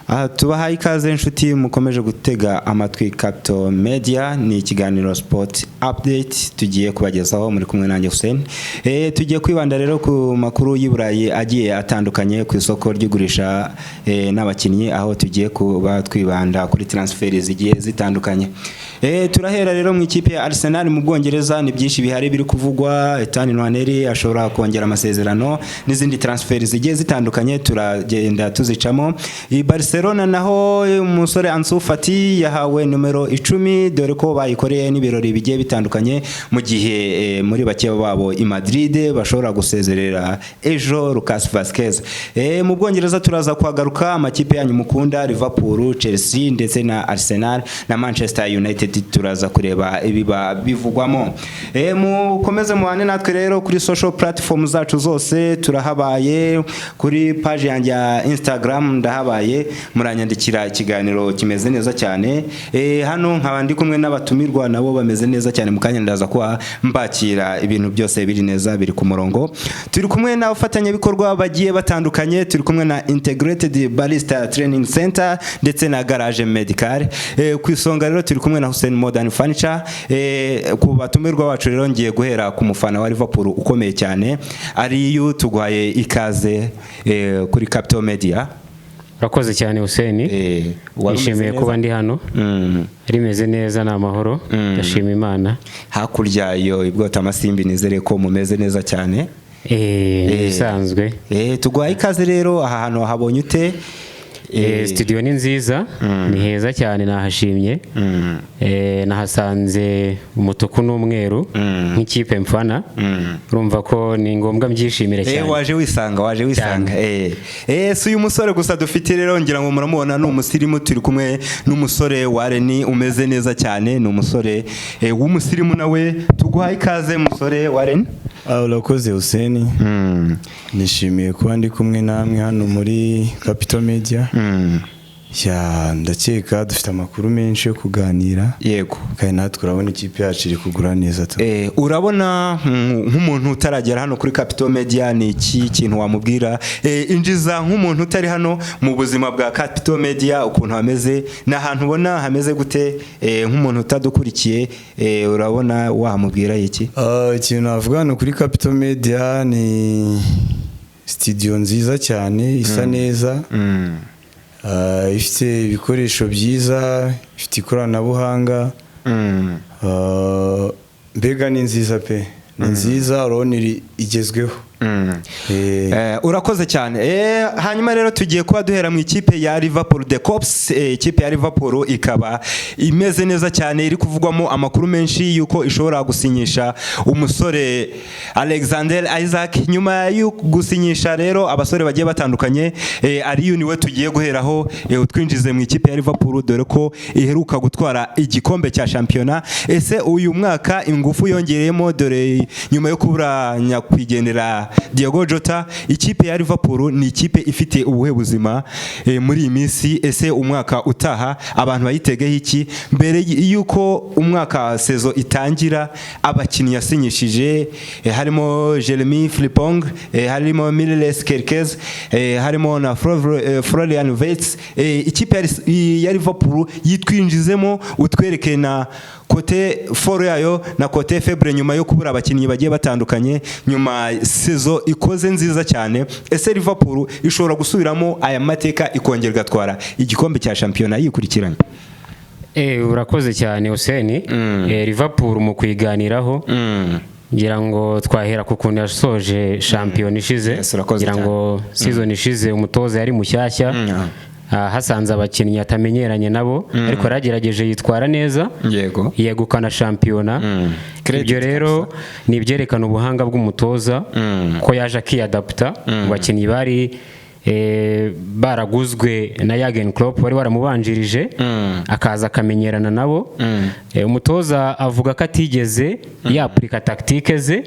Aha tubahaye ikaze, inshuti mukomeje gutega amatwi Capital Media. Ni ikiganiro Sport Update tugiye kubagezaho, muri kumwe nanjye Hussein. Tugiye kwibanda rero ku makuru y'i Burayi agiye atandukanye ku isoko ry'igurisha n'abakinnyi, aho tugiye kuba twibanda kuri transfer zigiye zitandukanye. Turahera rero mu ikipe ya Arsenal mu Bwongereza. Ni byinshi bihari biri kuvugwa. Ethan Nwaneri ashobora kongera amasezerano n'izindi transfer zigiye zitandukanye, turagenda tuzicamo. I Barcelona naho umusore Ansu Fati yahawe numero 10, dore ko bayikoreye n'ibirori bigiye bitandukanye, mu gihe muri bake babo i Madrid bashobora gusezerera ejo Lucas Vazquez. Mu Bwongereza turaza kuhagaruka, amakipe yanyu mukunda, Liverpool, Chelsea ndetse na Arsenal na Manchester United, turaza kureba ibiba bivugwamo. Mukomeze muhane natwe rero kuri social platform zacu zose, turahabaye. Kuri page yanjye ya Instagram ndahabaye, muranyandikira, ikiganiro kimeze neza cyane. Hano nkaba ndi kumwe n'abatumirwa, nabo bameze neza cyane. Mu kanya ndaza kuba mbakira, ibintu byose biri neza, biri ku murongo. Turi kumwe n'abafatanyabikorwa bagiye batandukanye, turi kumwe na Integrated Barista Training Center ndetse na Garage Medical. Ku isonga rero turi kumwe na Hussein Modern Furniture. Ku batumirwa bacu rero, ngiye guhera ku mufana wa Liverpool ukomeye cyane, ariyo tuguhaye ikaze kuri Capital Media. Urakoze cyane, Hussein. Wari umeze Nishimiye neza? kuba ndi hano. Rimeze neza, ni amahoro, ndashima Imana. Hakurya iyo ibwota amasimbi, nizere ko mumeze neza cyane. Ni ibisanzwe. Tuguhaye ikaze rero. Aha hantu habonye ute? Studio ni nziza, ni heza cyane, nahashimye. Nahasanze umutuku n'umweru nk'ikipe mfana, urumva ko ni ngombwa mbyishimire cyane. Waje wisanga, waje wisanga. Si uyu musore gusa dufite rero, ngira ngo muramubona, ni umusirimu. Turi kumwe n'umusore wa Reni umeze neza cyane, ni umusore w'umusirimu nawe. Tuguhaye ikaze, musore wa Reni. Ah, urakoze, Hussein. Nishimiye kuba ndi kumwe namwe hano muri Capital Media. Ya, ndakeka dufite amakuru menshi yo kuganira. Kandi natwe urabona ikipe yacu iri kugura neza tu. Urabona nk'umuntu utaragera hano kuri Capital Media, ni iki kintu wamubwira? Injiza nk'umuntu utari hano mu buzima bwa Capital Media, ukuntu hameze, ni ahantu ubona hameze gute? Nk'umuntu utadukurikiye, urabona wahamubwira iki? Ah, ikintu navuga hano kuri Capital Media ni studio nziza cyane, isa neza. Ah, ifite ibikoresho byiza, ifite ikoranabuhanga. Ah, mbega ni nziza pe, ni nziza, urabona igezweho. Urakoze cyane. Hanyuma rero tugiye kuba duhera mu ikipe ya Liverpool, The Kops. Ikipe ya Liverpool ikaba imeze neza cyane, iri kuvugwamo amakuru menshi yuko ishobora gusinyisha umusore Alexander Isak. Nyuma yo gusinyisha rero abasore bagiye batandukanye, Aliyu niwe tugiye guheraho, utwinjize mu ikipe ya Liverpool, dore ko iheruka gutwara igikombe cya shampiyona. Ese uyu mwaka ingufu yongereyemo, dore nyuma yo kubura nyakwigendera Diogo Jota, ikipe ya Liverpool ni ikipe ifite ubuhe buzima muri iyi minsi? Ese umwaka utaha abantu bayitegeho iki? Mbere y'uko umwaka saison itangira, abakinnyi yasinyishije, harimo Jeremy Frimpong, harimo Milos Kerkez, harimo na Florian Wirtz. Ikipe ya Liverpool yitwinjizemo, utwereke na côté fort yayo na côté faible, nyuma yo kubura abakinnyi bagiye batandukanye, nyuma saison ikoze nziza cyane. Ese Liverpool ishobora gusubiramo aya mateka, ikongera igatwara igikombe cya shampiyona yikurikiranye? Urakoze cyane, Hussein. Liverpool mu kuyiganiraho, ngira ngo twahera ku kuntu yasoje shampiyona ishize. Yes, urakoze Ngira ngo season ishize umutoza yari mushyashya. Ah, hasanze abakinnyi atamenyeranye nabo, ariko yaragerageje yitwara neza, yegukana shampiyona. Credit. Ibyo rero ni ibyerekana ubuhanga bw'umutoza, ko yaje akiyadaputa mu bakinnyi bari baraguzwe na Jurgen Klopp wari waramubanjirije, akaza akamenyerana nabo. Umutoza avuga ko atigeze yapurika tactique ze,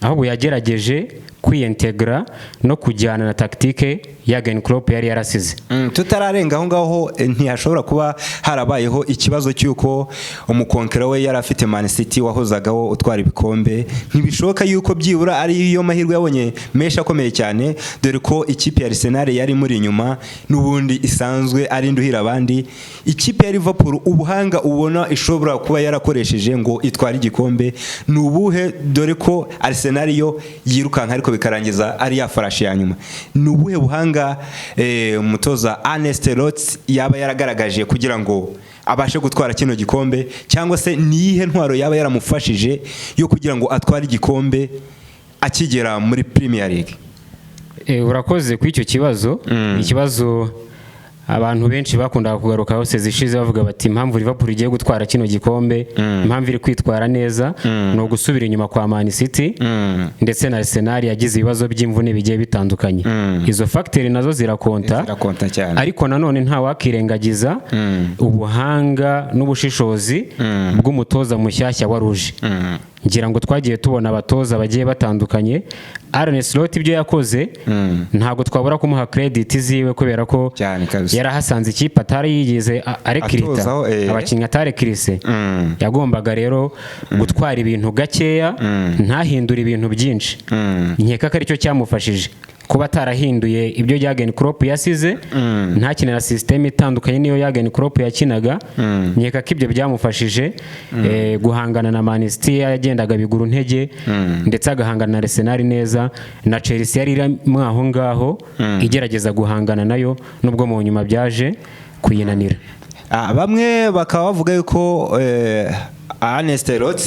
ahubwo yagerageje Kwiyentegara no kujyana na tactique Jurgen Klopp yari yarasize. Tutararenga aho ngaho, ntihashobora kuba harabayeho ikibazo cy'uko umukonkera we yari afite Man City wahozagaho utwara ibikombe? Ntibishoboka yuko byibura ari yo mahirwe yabonye menshi akomeye cyane, dore ko ikipe ya Arsenal yari muri inyuma n'ubundi isanzwe ari nduhira abandi? Ikipe ya Liverpool, ubuhanga ubona ishobora kuba yarakoresheje ngo itware igikombe ni ubuhe, dore ko Arsenal yo yirukanka ariko bikarangiza ari ya farashi ya nyuma? Ni ubuhe buhanga umutoza Arne Slot yaba yaragaragaje kugira ngo abashe gutwara kino gikombe, cyangwa se ni iyihe ntwaro yaba yaramufashije yo kugira ngo atware igikombe akigera muri Premier League? Urakoze kuri icyo kibazo. Ikibazo abantu benshi bakundaga kugarukaho saison ishize, bavuga bati impamvu Liverpool igiye gutwara kino gikombe, impamvu iri kwitwara neza, ni ugusubira inyuma kwa Man City ndetse na Arsenal yagize ibibazo by'imvune bigiye bitandukanye. Izo facteur nazo zirakonta. Zirakonta cyane. Ariko nanone nta wakirengagiza ubuhanga n'ubushishozi bw'umutoza mushyashya wa ruje. Ngira ngo twagiye tubona abatoza bagiye batandukanye. Arne Slot ibyo yakoze ntabwo twabura kumuha credit ziwe, kubera ko Cyane kabisa. yarahasanze ikipe atari yigeze arekirita Atozaho, abakinnyi atarekirise. Yagombaga rero gutwara ibintu gakeya, ntahindure ibintu byinshi. Nkeka ko aricyo cyamufashije kuba atarahinduye ibyo Jurgen Klopp yasize, ntakine na système itandukanye niyo Jurgen Klopp yakinaga. Nkeka ko ibyo byamufashije guhangana na Man City yagendaga bigura intege, ndetse agahangana na Arsenal neza, na Chelsea yari iri aho ngaho igerageza guhangana nayo, nubwo mu nyuma byaje kuyinanira. Bamwe bakaba bavuga yuko Arne Slot,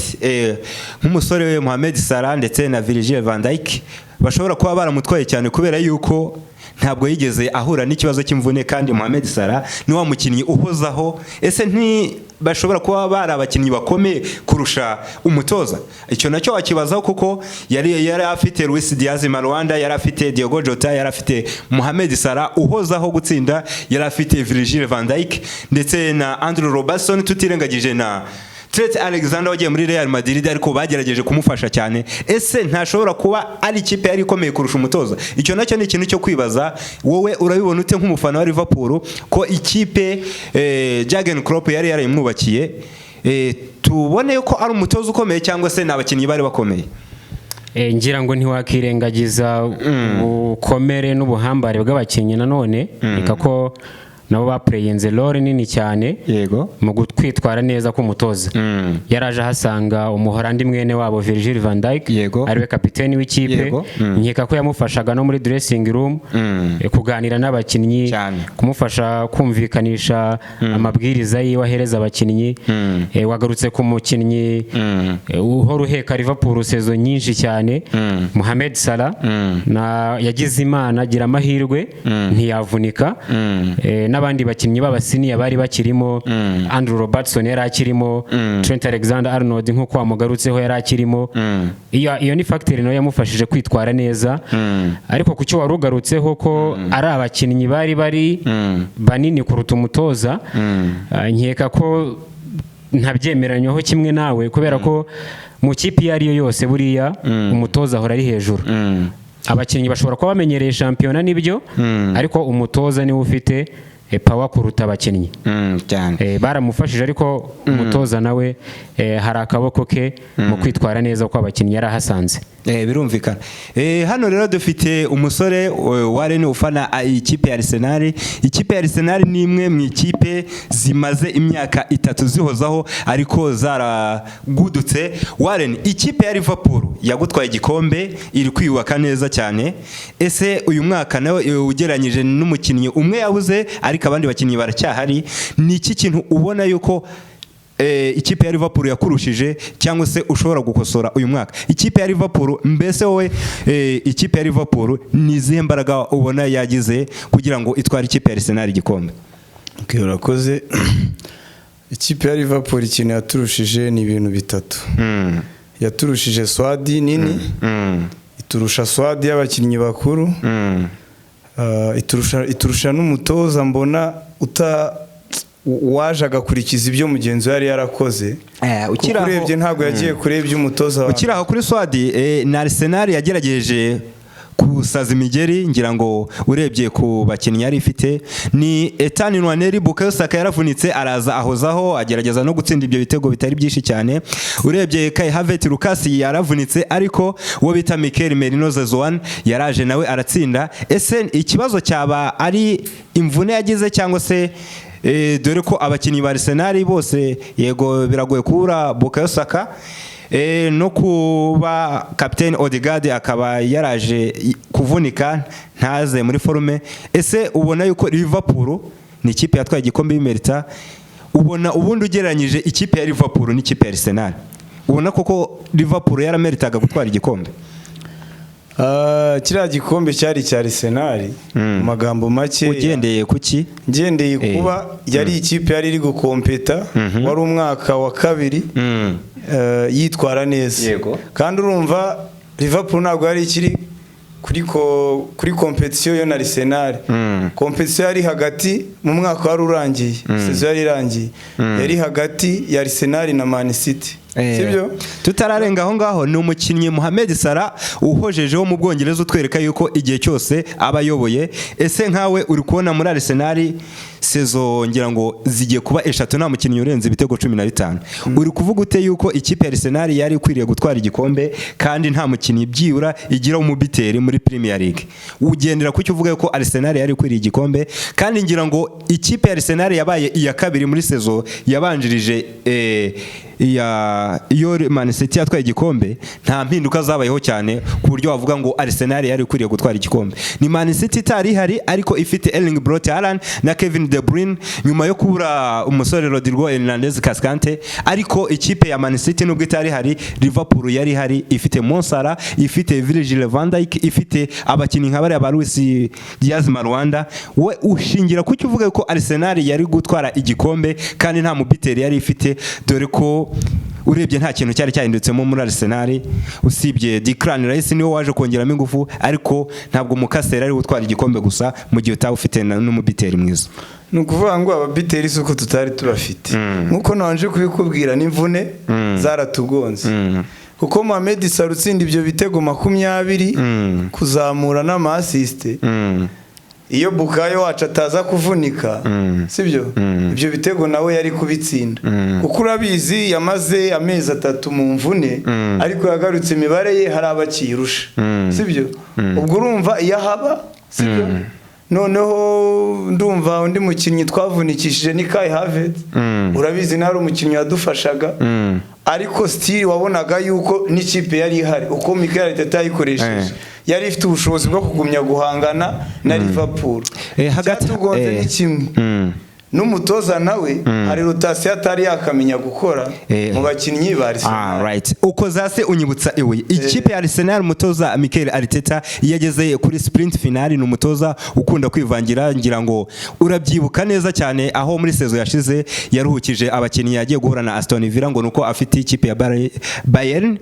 nk'umusore we Mohamed Salah ndetse na Virgil van Dijk bashobora kuba baramutwaye cyane, kubera yuko ntabwo yigeze ahura n'ikibazo cy'imvune, kandi Mohamed Salah ni wa mukinnyi uhozaho. Ese nti bashobora kuba bari abakinnyi bakomeye kurusha umutoza? Icyo nacyo wakibazaho, kuko yari afite Luis Diaz Marwanda, yari afite Diogo Jota, yari afite Mohamed Salah uhozaho gutsinda, yari afite Virgil van Dijk ndetse na Andrew Robertson, tutirengagije na Trent Alexander wagiye muri Real Madrid, ariko bagerageje kumufasha cyane. Ese ntashobora kuba ari ikipe yari ikomeye kurusha umutoza? Icyo nacyo ni ikintu cyo kwibaza. Wowe urabibona ute nk'umufana wa Liverpool, ko ikipe Jurgen Klopp yari yarayimwubakiye, tubone ko ari umutoza ukomeye, cyangwa se ni abakinnyi bari bakomeye? Ngira ngo ntiwakirengagiza ubukomere n'ubuhambare bw'abakinnyi nanone. Reka ko nabo bapureyinze role nini cyane mu kwitwara neza k'umutoza. Yaraje ahasanga Umuhorandi mwene wabo Virgil van Dijk, ariwe kapiteni w'ikipe. Nkeka ko yamufashaga no muri dressing room, kuganira n'abakinnyi, kumufasha kumvikanisha amabwiriza yiwe ahereza abakinnyi. Wagarutse ku mukinnyi uhora uheka Liverpool saison nyinshi cyane, Mohamed Salah, na yagize Imana agira amahirwe ntiyavunika. N'abandi bakinnyi b'aba senior bari bakirimo, Andrew Robertson yari akirimo, Trent Alexander Arnold nk'uko wamugarutseho yari akirimo. Iyo ni facteur nayo yamufashije kwitwara neza. Ariko ku cyo wari ugarutseho ko ari abakinnyi bari banini kuruta umutoza, nkeka ko ntabyemeranywaho kimwe nawe, kubera ko mu kipe iyo ari yo yose buriya umutoza ahora ari hejuru. Abakinnyi bashobora kuba bamenyereye shampiyona, nibyo, ariko umutoza niwe ufite power kuruta abakinnyi. Cyane. Baramufashije, ariko umutoza nawe hari akaboko ke mu kwitwara neza kw'abakinnyi yari ahasanze. Birumvikana. Hano rero dufite umusore Warren ufana ikipe ya Arsenal. Ikipe ya Arsenal ni imwe mu ikipe zimaze imyaka 3 zihozaho ariko zaragudutse. Warren, ikipe ya Liverpool yagutwaye igikombe iri kwiyubaka neza cyane. Ese uyu mwaka nawe, ugereranyije n'umukinnyi umwe yabuze ariko abandi bakinnyi baracyahari, ni iki kintu ubona yuko ikipe ya Liverpool yakurushije, cyangwa se ushobora gukosora uyu mwaka ikipe ya Liverpool? Mbese wowe, ikipe ya Liverpool ni izihe mbaraga ubona yagize kugira ngo itware ikipe ya Arsenal igikombe? Okay, urakoze. Ikipe ya Liverpool ikintu yaturushije ni ibintu bitatu. Yaturushije squad nini, iturusha squad y'abakinnyi bakuru, iturusha n'umutoza mbona uta waje agakurikiza ibyo mugenzi we yari yarakoze, kuko Ukiri aho- urebye ntabwo yagiye kure y'umutoza wa Ukiri aho kuri squad, na Arsenal yagerageje. Kusaza imigeri, ngira ngo urebye ku bakinnyi yari ifite ni Ethan Nwaneri. Bukayo Saka yaravunitse, araza ahozaho, agerageza no gutsinda ibyo bitego bitari byinshi cyane. Urebye Kai Havertz, Lucas yaravunitse, ariko uwo bita Mikel Merino Zezuan yaraje nawe aratsinda. Ese ikibazo cyaba ari imvune yagize cyangwa se dore ko abakinnyi ba Arsenal bose, yego biragoye kubura Bukayo Saka, no kuba kapiteni Odegaard akaba yaraje kuvunika ntaze muri forme. Ese ubona yuko Liverpool ni ikipe yatwaye igikombe y'imerita? Ubona ubundi ugereranyije ikipe ya Liverpool n'ikipe ya Arsenal, ubona koko Liverpool yarameritaga gutwara igikombe? Ah, kiriya gikombe cyari icya Arsenal mu magambo make. Ugendeye kuki? Ngendeye kuba yari ikipe yari iri gukompeta, wari umwaka wa kabiri yitwara neza. Kandi urumva Liverpool ntabwo yari ikiri kuri compétition yo na Arsenal. Compétition yari hagati mu mwaka wari urangiye, saison yari irangiye, yari hagati ya Arsenal na Man City. Sibyo? Tutararenga aho ngaho, ni umukinnyi Mohamed Salah uhojejeho mu Bwongereza, utwereka yuko igihe cyose aba ayoboye. Ese nkawe uri kubona muri Arsenal saison ngira ngo zigiye kuba 3 nta mukinnyi urenze ibitego 15, uri kuvuga ute yuko ikipe ya Arsenal yari ikwiriye gutwara igikombe kandi nta mukinnyi byibura igira umubuteur muri Premier League? Ugendera kucyo uvuga yuko Arsenal yari ikwiriye igikombe, kandi ngira ngo ikipe ya Arsenal yabaye iya kabiri muri saison yabanjirije iya iyo Man City yatwaye igikombe, nta mpinduka zabayeho cyane ku buryo wavuga ngo Arsenal yari ikwiriye gutwara igikombe. Ni Man City itari ihari ariko ifite Erling Braut Haaland na Kevin De Bruyne nyuma yo kubura umusore Rodrigo Hernandez Cascante. Ariko ikipe ya Man City nubwo itari ihari, Liverpool yari ihari, ifite Mo Salah, ifite Virgil van Dijk, ifite abakinnyi nka bariya ba Luis Diaz Marwanda. We ushingira kuki uvuga ko Arsenal yari gutwara igikombe kandi nta mubuteur yari ifite, dore ko urebye nta kintu cyari cyahindutsemo muri Arsenal usibye Declan Rice niwe waje kongeramo ingufu? Ariko ntabwo mukasera ari gutwara igikombe gusa mu gihe utaba ufite n'umubuteur mwiza. Ni ukuvuga ngo ababuteur si uko tutari tubafite, nk'uko nabanje kubikubwira, n'imvune zaratugonze, kuko Mohamed Salah utsinda ibyo bitego 20 kuzamura n'ama assist, iyo Bukayo wacu ataza kuvunika, sibyo, ibyo bitego nawe yari kubitsinda, kuko urabizi yamaze amezi 3 mu mvune, ariko yagarutse imibare ye hari abakiyirusha, sibyo? Ubwo urumva iyo ahaba, sibyo? Noneho ndumva undi mukinnyi twavunikishije ni Kai Havertz. Urabizi nawe ari umukinnyi wadufashaga, ariko still wabonaga yuko n'ikipe yari ihari, uko Mikel Arteta yayikoresheje, yari ifite ubushobozi bwo kugumya guhangana na Liverpool. Icyatugonze ni kimwe, n'umutoza nawe hari rotation atari yakamenya gukora mu bakinnyi ba Arsenal. Ah, right. Uko zase unyibutsa ibuye. Ikipe ya Arsenal, umutoza Mikel Arteta, iyo ageze kuri sprint final ni umutoza ukunda kwivangira. Ngira ngo urabyibuka neza cyane aho muri saison yashize yaruhukije abakinnyi, yagiye guhura na Aston Villa ngo nuko afite ikipe ya Bayern,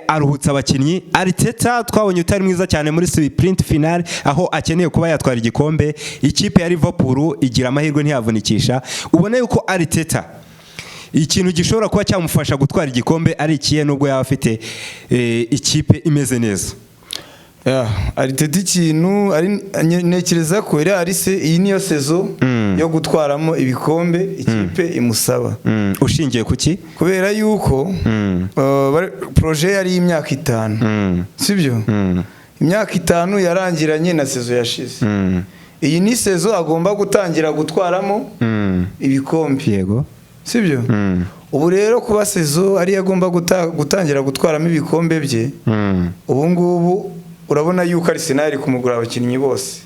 aruhutsa abakinnyi. Arteta twabonye utari mwiza cyane muri sprint final aho akeneye kuba yatwara igikombe. Ikipe ya Liverpool igira amahirwe ntiyavunikisha. Ubona yuko Arteta ikintu gishobora kuba cyamufasha gutwara igikombe ari ikihe, nubwo yaba afite ikipe imeze neza? Yeah, Arteta ikintu ntekereza ko iriya ari iyi niyo saison yo gutwaramo ibikombe ikipe imusaba. Ushingiye ku ki? Kubera yuko projet yari y'imyaka 5, sibyo? Imyaka 5 yarangiranye na saison yashize. Iyi ni saison agomba gutangira gutwaramo ibikombe, sibyo? Ubu rero kuba saison ariyo agomba gutangira gutwaramo ibikombe bye, ubu ngubu urabona yuko Arsenal iri kumugura abakinnyi bose.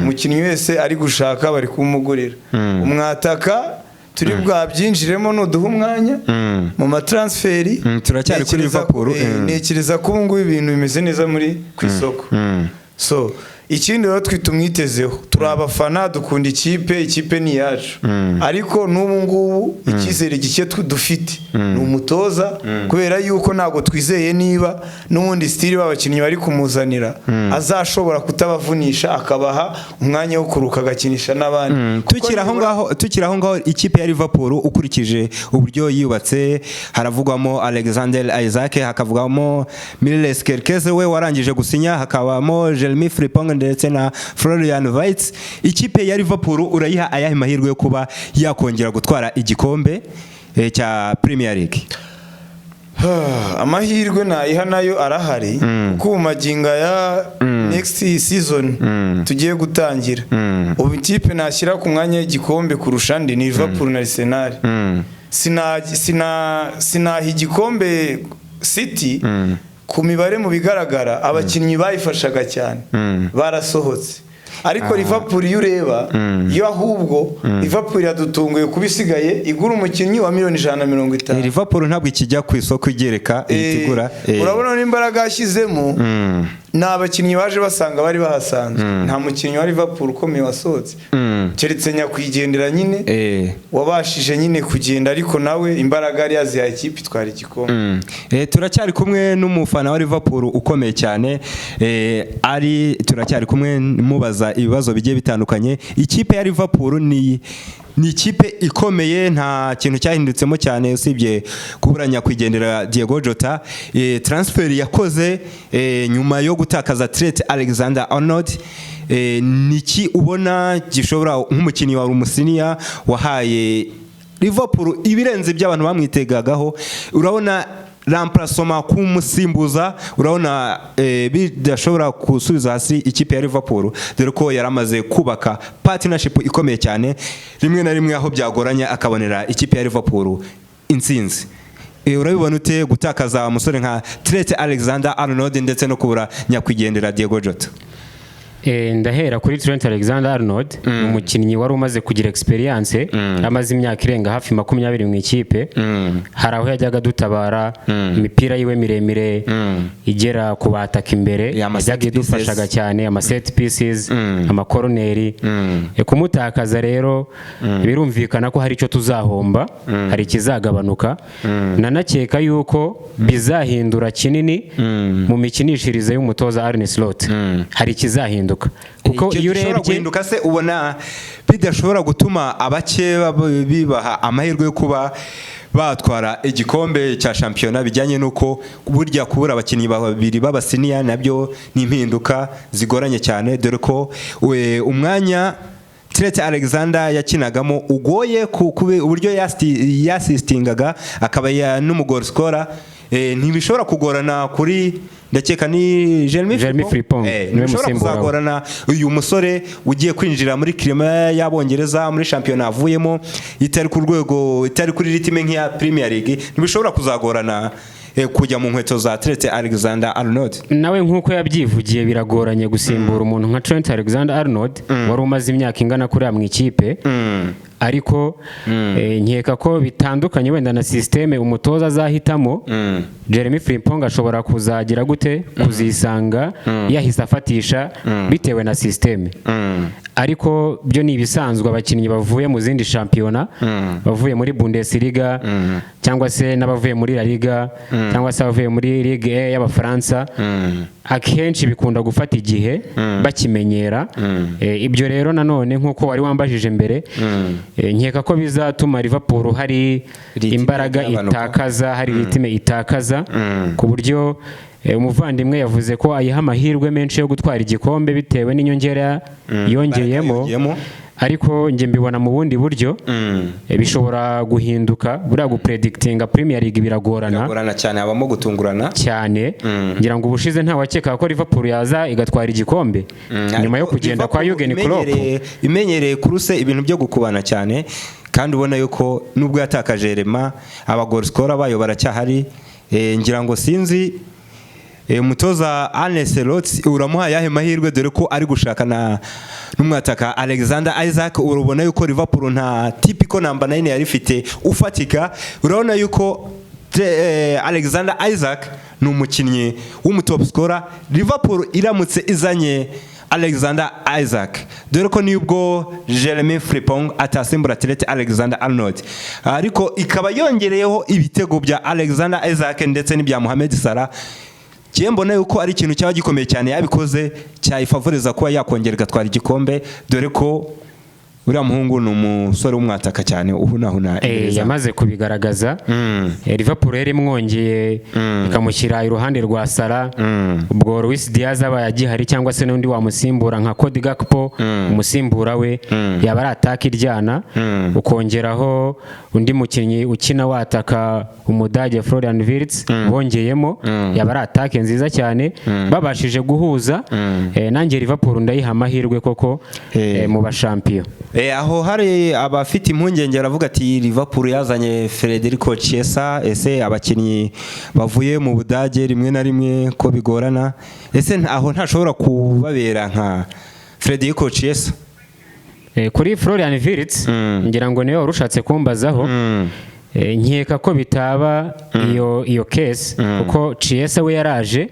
Umukinnyi wese ari gushaka bari kumugurira. Umwataka turi bwabyinjiremo nuduha umwanya mu matransfer. Turacyari kuri Liverpool. Ntekereza ko ubu ngubu ibintu bimeze neza muri ku isoko. So Ikindi rero twe tumwitezeho, turi abafana, dukunda ikipe, ikipe ni iyacu, ariko n'ubu ngubu icyizere gike dufite ni umutoza, kubera yuko ntabwo twizeye niba n'ubundi style b'abakinnyi bari kumuzanira azashobora kutabavunisha, akabaha umwanya wo kuruka, agakinisha n'abandi. Kuko Tukiri aho nibura- ngaho, tukiri aho ngaho, ikipe ya Liverpool ukurikije uburyo yubatse, haravugwamo Alexander Isak, hakavugwamo Milos Kerkez we warangije gusinya, hakabamo Jeremy Frimpong ndetse na Florian Wirtz. Ikipe ya Liverpool urayiha ayahe mahirwe yo kuba yakongera gutwara igikombe cya Premier League? Amahirwe nayiha nayo arahari, kuko ubu magingo ya next season tugiye gutangira, ubu ikipe nashyira ku mwanya w'igikombe kurusha andi ni Liverpool na Arsenal. Sinaha igikombe City ku mibare. Mu bigaragara abakinnyi bayifashaga cyane barasohotse, ariko Liverpool iyo ureba iyo, ahubwo Liverpool iradutunguye kuba isigaye igura umukinnyi wa miliyoni 150. Liverpool ntabwo ikijya ku isoko igereka, ihita igura. Urabona n'imbaraga yashyizemo, ni abakinnyi baje basanga bari bahasanzwe. Nta mukinnyi wa Liverpool ukomeye wasohotse, keretse nyakwigendera nyine wabashije nyine kugenda, ariko nawe imbaraga yari yazihaye ikipe itwara igikombe. Turacyari kumwe n'umufana wa Liverpool ukomeye cyane, ari turacyari kumwe mubaza ibibazo bigiye bitandukanye. Ikipe ya Liverpool ni ikipe ikomeye, nta kintu cyahindutsemo cyane usibye kubura nyakwigendera Diego Jota. Transfer yakoze nyuma yo gutakaza Trent Alexander-Arnold, niki ubona gishobora, nk'umukinnyi wa umu senior wahaye Liverpool ibirenze by'abantu bamwitegagaho, urabona remplacement kumusimbuza, urabona bidashobora gusubiza hasi ikipe ya Liverpool, dore ko yari amaze kubaka partnership ikomeye cyane, rimwe na rimwe aho byagoranye akabonera ikipe ya Liverpool intsinzi? Urabibona ute gutakaza umusore nka Trent Alexander Arnold ndetse no kubura nyakwigendera Diego Jota? Ndahera kuri Trent Alexander Arnold. Ni umukinnyi wari umaze kugira experience, amaze imyaka irenga hafi 20 mu ikipe. Hari aho yajyaga dutabara imipira yiwe miremire igera ku bataka imbere, Yeah, ama yajyaga set pieces. idufashaga cyane, ama set pieces, amakoroneri. Kumutakaza rero birumvikana ko hari icyo tuzahomba, hari ikizagabanuka. Nanakeka yuko bizahindura kinini mu mikinishirize y'umutoza Arne Slot. Hari ikizahinduka kuko Icyo iyo gishobora urebye guhinduka se, ubona bidashobora gutuma abake bibaha amahirwe yo kuba batwara igikombe cya shampiyona, bijyanye n'uko burya kubura abakinnyi babiri b'aba senior nabyo ni impinduka zigoranye cyane, dore ko umwanya Trent Alexander yakinagamo ugoye uburyo yasistingaga akaba n'umu goal scorer, ntibishobora kugorana kuri, ndakeka ni Jeremy Jeremy Frimpong, niwe ntibishobora musimbura we. kuzagorana uyu musore ugiye kwinjira muri climat y'Abongereza, muri shampiyona avuyemo itari ku rwego, itari kuri rythme nk'iya Premier League, ntibishobora kuzagorana kujya mu nkweto za Trent Alexander Arnold? Nawe nk'uko yabyivugiye, biragoranye gusimbura umuntu nka Trent Alexander Arnold wari umaze imyaka ingana kuriya mu ikipe, ariko nkeka ko bitandukanye wenda na système umutoza azahitamo. Jeremy Frimpong ashobora kuzagira gute kuzisanga yahise afatisha bitewe na système, ariko byo ni ibisanzwe. Abakinnyi bavuye mu zindi shampiyona, bavuye muri Bundesliga cyangwa se n'abavuye muri La Liga cyangwa se abavuye muri Ligue 1 y'Abafaransa, akenshi bikunda gufata igihe bakimenyera. Ibyo rero nanone nk'uko wari wambajije mbere, nkeka ko bizatuma Liverpool hari Rythme imbaraga igabanuka. itakaza, hari rythme itakaza, ku buryo umuvandimwe yavuze ko ayiha amahirwe menshi yo gutwara igikombe bitewe n'inyongera yongeyemo. Yongeyemo. Ariko njye mbibona mu bundi buryo. Bishobora guhinduka. Buriya gupredictinga Premier League biragorana. Biragorana cyane, habamo gutungurana. Cyane. Ngira ngo ubushize ntawakeka ko Liverpool yaza igatwara igikombe nyuma yo Ariko kugenda kwa Liverpool Jurgen Klopp. imenyereye kuruse ibintu byo gukubana cyane, kandi ubona yuko nubwo yatakaje Rema, aba goal scorer bayo baracyahari. Ngira ngo sinzi, umutoza Arne Slot uramuha yahe mahirwe, dore ko ari gushaka na n'umwataka Alexander Isak? Urabona yuko Liverpool nta typical number 9 yari ifite ufatika. Urabona yuko Alexander Isak ni umukinnyi w'umu top scorer. Liverpool iramutse izanye Alexander Isak, dore ko nubwo Jeremy Frimpong atasimbura Trent Alexander Arnold, ariko ikaba yongereyeho ibitego bya Alexander Isak ndetse n'ibya Mohamed Salah. Njye mbona yuko ari ikintu cyaba gikomeye cyane yabikoze, cyayifavoriza kuba yakongera igatwara igikombe, dore ko uriya muhungu ni umusore w'umwataka cyane uhunahuna imbere zamu. Yamaze kubigaragaza. Liverpool yari imwongeye ikamushyira iruhande rwa Salah. Ubwo Luis Diaz aba agihari cyangwa se n'undi wamusimbura nka Cody Gakpo, umusimbura we yaba ari ataka iryana, ukongeraho undi mukinnyi ukina wataka, Umudage Florian Wirtz bongeyemo, yaba ari attaque nziza cyane babashije guhuza. Nanjye Liverpool ndayiha amahirwe koko mu bashampiyo. Aho hari abafite impungenge baravuga ati: "Liverpool yazanye Federico Chiesa, ese abakinnyi bavuye mu Budage rimwe na rimwe ko bigorana, ese aho ntashobora kubabera nka Federico Chiesa?" Kuri Florian Wirtz, ngira ngo niwe wari ushatse kumbazaho. Nkeka ko bitaba iyo case, kuko Chiesa we yaraje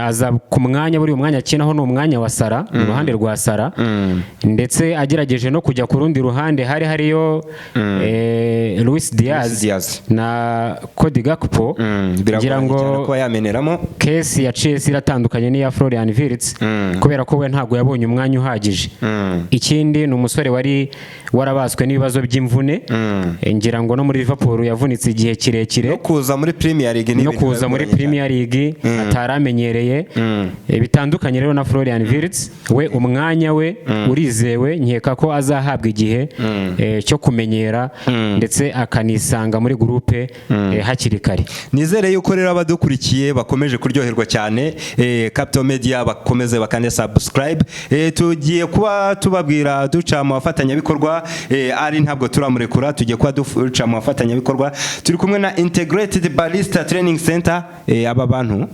aza ku mwanya, buri mwanya akinaho ni umwanya wa Salah, mu ruhande rwa Salah, ndetse agerageje no kujya ku rundi ruhande hari hariyo Luis Diaz, Luis Diaz. na Cody Gakpo. Ngira Biragoranye ngo cyane kuba yameneramo. Case ya Chiesa iratandukanye n'iya Florian Wirtz, kubera ko we ntabwo yabonye umwanya uhagije. Ikindi ni umusore wari warabaswe n'ibibazo by'imvune. Ngira ngo no muri Liverpool yavunitse igihe kirekire. No kuza muri Premier League ni No ibintu kuza muri bigoranye cyane. Premier League ataramenyereye. Bitandukanye rero na Florian Wirtz, we umwanya we urizewe, nkeka ko azahabwa igihe cyo kumenyera ndetse akanisanga muri groupe hakiri kare. Nizere yuko rero abadukurikiye bakomeje kuryoherwa cyane. Capital Media, bakomeze bakande subscribe. Tugiye kuba tubabwira duca mu bafatanyabikorwa. Ari ntabwo turamurekura, tugiye kuba duca mu bafatanyabikorwa. Turi kumwe na Integrated Barista Training Center. Aba bantu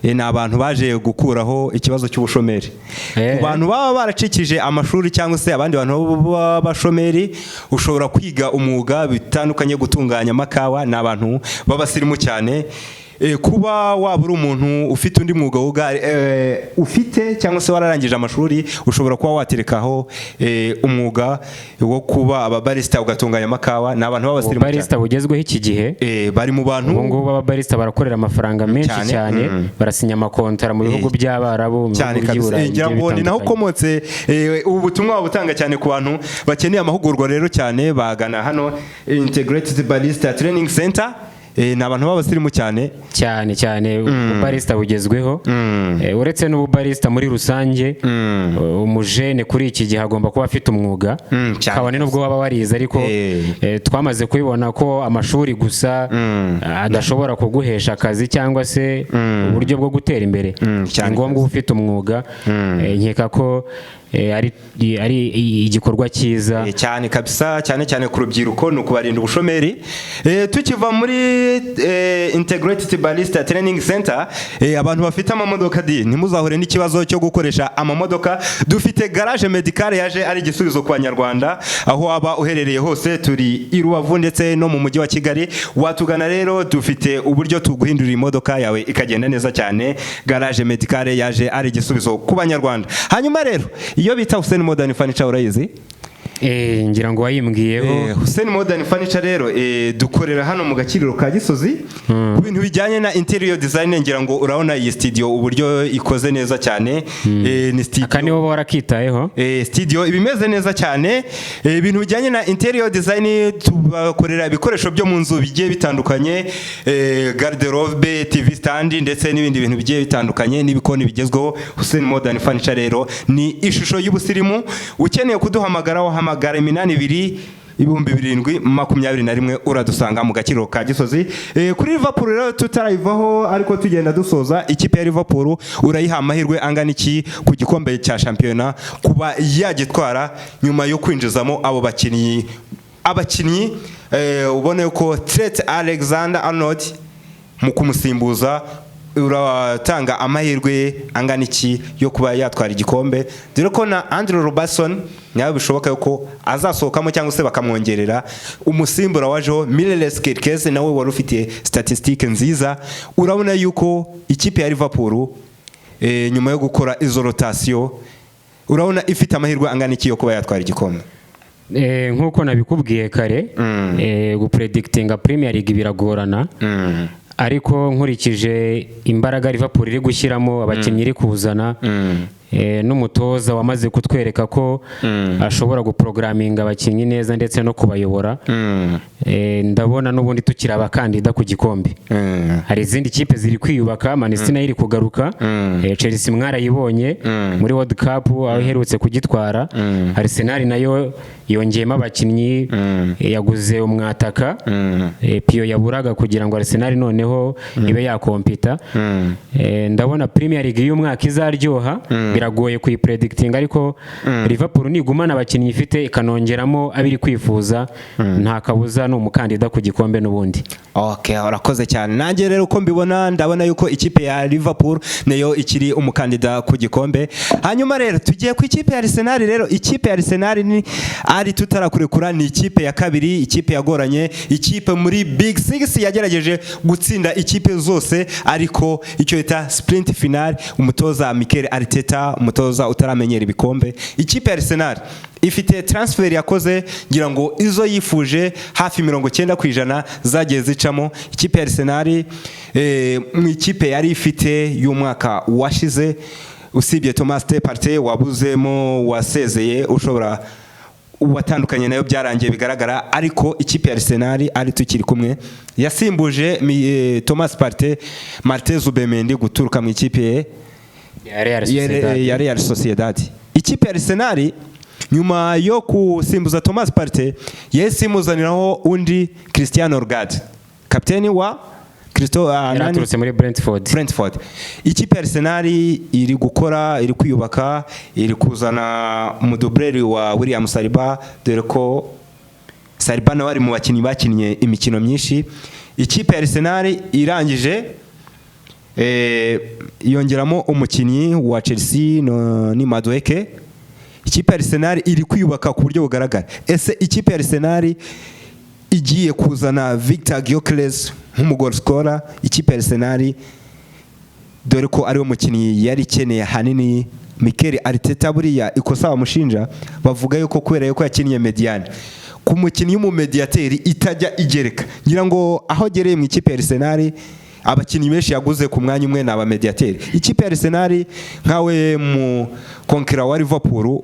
ni abantu baje gukuraho ikibazo cy'ubushomeri ku bantu baba baracikije amashuri cyangwa se abandi bantu b'abashomeri. Ushobora kwiga umwuga bitandukanye, gutunganya amakawa, ni abantu b'abasirimu cyane. Kuba waba uri umuntu ufite undi mwuga wuga ufite cyangwa se wararangije amashuri, ushobora kuba waterekaho umwuga wo kuba ababarista, ugatunganya amakawa. Ni abantu b'abasirimu cyane. Ububarista bugezweho iki gihe. Bari mu bantu Ubu ngubu ababarista barakorera amafaranga menshi Cyane, cyane, barasinya amakontara mu bihugu by'Abarabu, mu cyane bihugu kabisa. by'i Burayi Ngira bigiye ngo ni naho bitandukanye. ukomotse. Ubu butumwa wabutanga cyane ku bantu bakeneye amahugurwa rero cyane, bagana hano Integrated Barista Training Center. Ni abantu b'abasirimu cyane. Cyane cyane ububarista bugezweho. Uretse n'ububarista muri rusange, umujene kuri iki gihe agomba kuba afite umwuga, Cyane. kabone n'ubwo waba warize, ariko twamaze kubibona ko amashuri gusa adashobora kuguhesha akazi cyangwa se uburyo bwo gutera imbere. Cyane. Ni ngombwa uba ufite umwuga. Nkeka ko ari igikorwa cyiza. Cyane kabisa, cyane cyane ku rubyiruko, ni ukubarinda ubushomeri. Tukiva muri Integrated Barista Training Center, abantu bafite amamodoka di ntimuzahure n'ikibazo cyo gukoresha amamodoka. Dufite Garage Medicale yaje ari igisubizo ku Banyarwanda aho waba uherereye hose. Turi i Rubavu ndetse no mu mujyi wa Kigali. Watugana rero, dufite uburyo tuguhindurira imodoka yawe ikagenda neza cyane. Garage Medicale yaje ari igisubizo ku Banyarwanda. Hanyuma rero iyo bita Hussein Modern Furniture, urayizi? Ngira ngo wayimbwiyeho. Hussein Modern Furniture rero, dukorera hano mu Gakiriro ka Gisozi ku bintu bijyanye na interior design. Ngira ngo urabona iyi studio uburyo ikoze neza cyane. Ni studio Aka nibo warakitayeho. Studio iba imeze neza cyane. Ibintu bijyanye na interior design, tubakorera ibikoresho byo mu nzu bigiye bitandukanye, garde-robe, TV stand ndetse n'ibindi bintu bigiye bitandukanye n'ibikoni bigezweho. Hussein Modern Furniture rero ni ishusho y'ubusirimu. Ukeneye kuduhamagara wahamagara 820 7021, uradusanga mu Gakiriro ka Gisozi. Kuri Liverpool rero tutarayivaho, ariko tugenda dusoza, ikipe ya Liverpool urayiha amahirwe angana iki ku gikombe cya shampiyona kuba yagitwara nyuma yo kwinjizamo abo bakinnyi, ubone ko Trent Alexander Arnold mu kumusimbuza, uratanga amahirwe angana iki yo kuba yatwara igikombe, dore ko na Andrew Robertson nawe bishoboka ko azasohokamo cyangwa se bakamwongerera umusimbura wajeho Milos Kerkez, nawe wari ufite statistique nziza? Urabona yuko ikipe ya Liverpool Nyuma yo gukora izo rotation, urabona ifite amahirwe angana iki yo kuba yatwara igikombe? Nk'uko nabikubwiye kare, gupredictinga Premier League biragorana, ariko nkurikije imbaraga Liverpool iri gushyiramo, abakinnyi iri kuzana, n'umutoza wamaze kutwereka ko ashobora guprogramminga abakinnyi neza ndetse no kubayobora, ndabona n'ubundi tukiri abakandida ku gikombe. Hari izindi kipe ziri kwiyubaka, Man City nayo iri kugaruka, Chelsea mwarayibonye muri World Cup aho iherutse kugitwara, Arsenal nayo yongeyemo abakinnyi, yaguze umwataka, pion yaburaga kugira ngo Arsenal noneho ibe yakompita. Ndabona Premier League y'umwaka izaryoha. Biragoye kuyipredictinga, ariko Liverpool nigumana abakinnyi ifite, ikanongeramo abiri kwifuza, nta kabuza ni umukandida ku gikombe n'ubundi. Okay, urakoze cyane. Nanjye rero uko mbibona, ndabona yuko ikipe ya Liverpool nayo ikiri umukandida ku gikombe. Hanyuma rero tugiye ku ikipe ya Arsenal. Rero ikipe ya Arsenal ni ari tutarakurekura, ni ikipe ya kabiri, ikipe yagoranye, ikipe muri Big Six yagerageje gutsinda ikipe zose, ariko icyo bita sprint final, umutoza Mikel Arteta, umutoza utaramenyera ibikombe. Ikipe ya Arsenal ifite transfer yakoze, ngira ngo izo yifuje hafi 90% zagiye zicamo. Ikipe ya Arsenal, mu ikipe yari ifite y'umwaka washize, usibye Thomas Partey wabuzemo, wasezeye, ushobora watandukanye nayo byarangiye bigaragara, ariko ikipe ya Arsenal ari tukiri kumwe yasimbuje Thomas Partey Martin Zubimendi guturuka mu ikipe ya Real Sociedad. Ya Real Sociedad. Ikipe ya Arsenal nyuma yo gusimbuza Thomas Partey yahise imuzaniraho undi Christian Norgaard, kapiteni wa Christo yari aturutse muri Brentford. Brentford. Ikipe ya Arsenal iri gukora, iri kwiyubaka, iri kuzana umudubureri wa William Saliba, dore ko Saliba nawe ari mu bakinnyi bakinnye imikino myinshi. Ikipe ya Arsenal irangije yongeramo umukinnyi wa Chelsea ni Madueke. Ikipe ya Arsenal iri kwiyubaka ku buryo bugaragara. Ese ikipe ya Arsenal igiye kuzana Victor Gyökeres nk'umu scorer, ikipe ya Arsenal, dore ko ariwe mukinnyi yari ikeneye ahanini. Mikel Arteta buriya ikosa bamushinja, bavuga yuko kubera yuko yakinnye médiane, ku mukinnyi w'umumediyateri itajya igereka, ngira ngo aho agereye mu ikipe ya Arsenal, abakinnyi benshi yaguze ku mwanya umwe ni abamediyateri. Ikipe ya Arsenal, nkawe mu konkera wa Liverpool,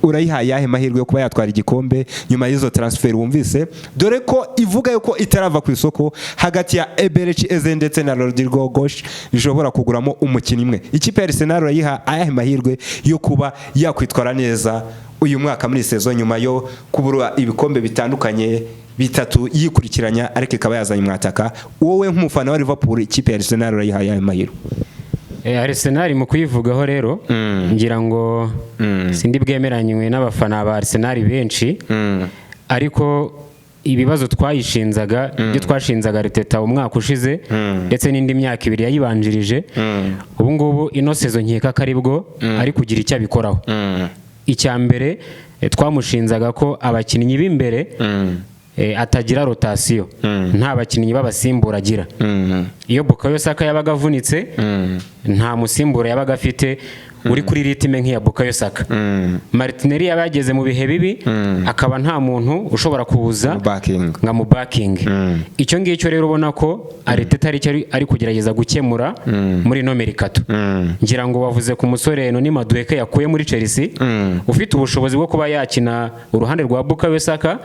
urayihaye ayahe mahirwe yo kuba yatwara igikombe nyuma y'izo transfer wumvise, dore ko ivuga yuko itarava ku isoko hagati ya Eberechi Eze ndetse na Rodrigo Goes, ishobora kuguramo umukinnyi umwe? Ikipe ya Arsenal urayiha ayahe mahirwe yo kuba yakwitwara neza uyu mwaka muri saison, nyuma yo kubura ibikombe bitandukanye bitatu yikurikiranya, ariko ikaba yazanye umwataka? Wowe nk'umufana wa Liverpool, ikipe ya Arsenal urayiha ayahe mahirwe? Arsenal mu kuyivugaho rero, ngira ngo sindi bwemeranywe n'abafana ba Arsenal benshi, ariko ibibazo twayishinzaga, ibyo twashinzaga Arteta umwaka ushize ndetse n'indi myaka 2 yayibanjirije, ubu ngubu ino saison nkeka ko aribwo ari kugira icyo abikoraho. Icya mbere, twamushinzaga ko abakinnyi b'imbere atagira rotation, nta bakinnyi b'abasimbura agira. Iyo Bukayo Saka yabaga avunitse, nta musimbura yabaga afite uri kuri rythme nk'iya Bukayo Saka. Martinelli yaba yageze mu bihe bibi, akaba nta muntu ushobora kuza backing nka mu backing. Icyo ngicyo rero ubona ko Arteta ari cyo ari kugerageza gukemura muri ino mercato. Ngira ngo wavuze ku musore Noni Madueke yakuye muri Chelsea, ufite ubushobozi bwo kuba yakina uruhande rwa Bukayo Saka,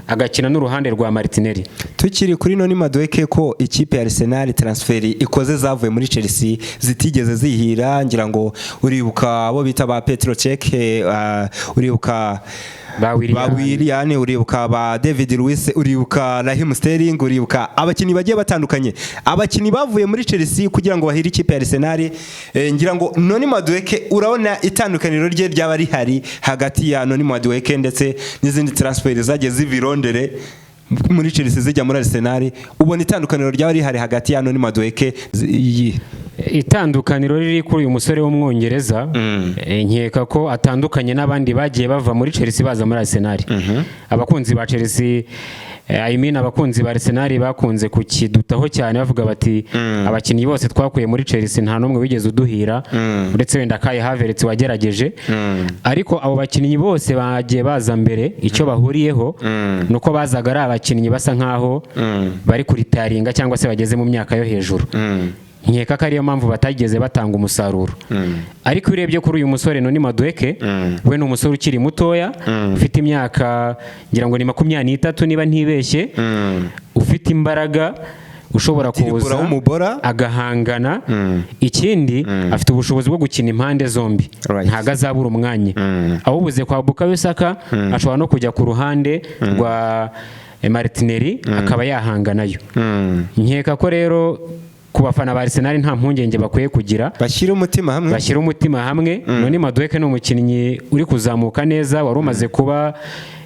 agakina n'uruhande rwa Martinelli. Tukiri kuri Noni Madueke, ko ikipe ya Arsenal transfer ikoze zavuye muri Chelsea zitigeze zihira, ngira ngo uribuka abo bita ba Petro Cech, uribuka ba Willian. Ba Willian, uribuka ba David Luiz, uribuka Raheem Sterling, uribuka abakinnyi bagiye batandukanye, abakinnyi bavuye muri Chelsea kugira ngo bahire ikipe ya Arsenal. Ngira ngo Noni Madueke, urabona itandukaniro rye ryaba rihari hagati ya Noni Madueke ndetse n'izindi transfer zagiye ziva i Londres muri Chelsea zijya muri Arsenal? Ubona itandukaniro ryaba rihari hagati ya Noni Madueke iyi? Itandukaniro riri kuri uyu musore w'Umwongereza, nkeka ko atandukanye n'abandi bagiye bava muri Chelsea baza muri Arsenal. Abakunzi ba Chelsea I mean, abakunzi ba Arsenal bakunze kukidutaho cyane, bavuga bati abakinnyi bose twakuye muri Chelsea nta n'umwe wigeze uduhira, uretse wenda Kai Havertz wagerageje. Ariko abo bakinnyi bose bagiye baza mbere, icyo bahuriyeho ni uko bazaga ari abakinnyi basa nkaho bari kuretiringa cyangwa se bageze mu myaka yo hejuru. Nkeka ko ariyo mpamvu batageze batanga umusaruro. Ariko iyo urebye kuri uyu musore Noni Madueke, we ni umusore ukiri mutoya, ufite imyaka ngira ngo ni 23 niba ntibeshye, ufite imbaraga, ushobora Tiribura kuza w'umubora. agahangana. Ikindi, afite ubushobozi bwo gukina impande zombi. Ntago azabura umwanya. Awubuze kwa Bukayo Saka, ashobora no kujya ku ruhande rwa Martinelli akaba yahanganayo. Nkeka ko rero ku bafana ba Arsenal nta mpungenge bakwiye kugira. Bashyire umutima hamwe. Bashyira umutima hamwe. Noni Madueke ni umukinnyi uri kuzamuka neza, wari umaze kuba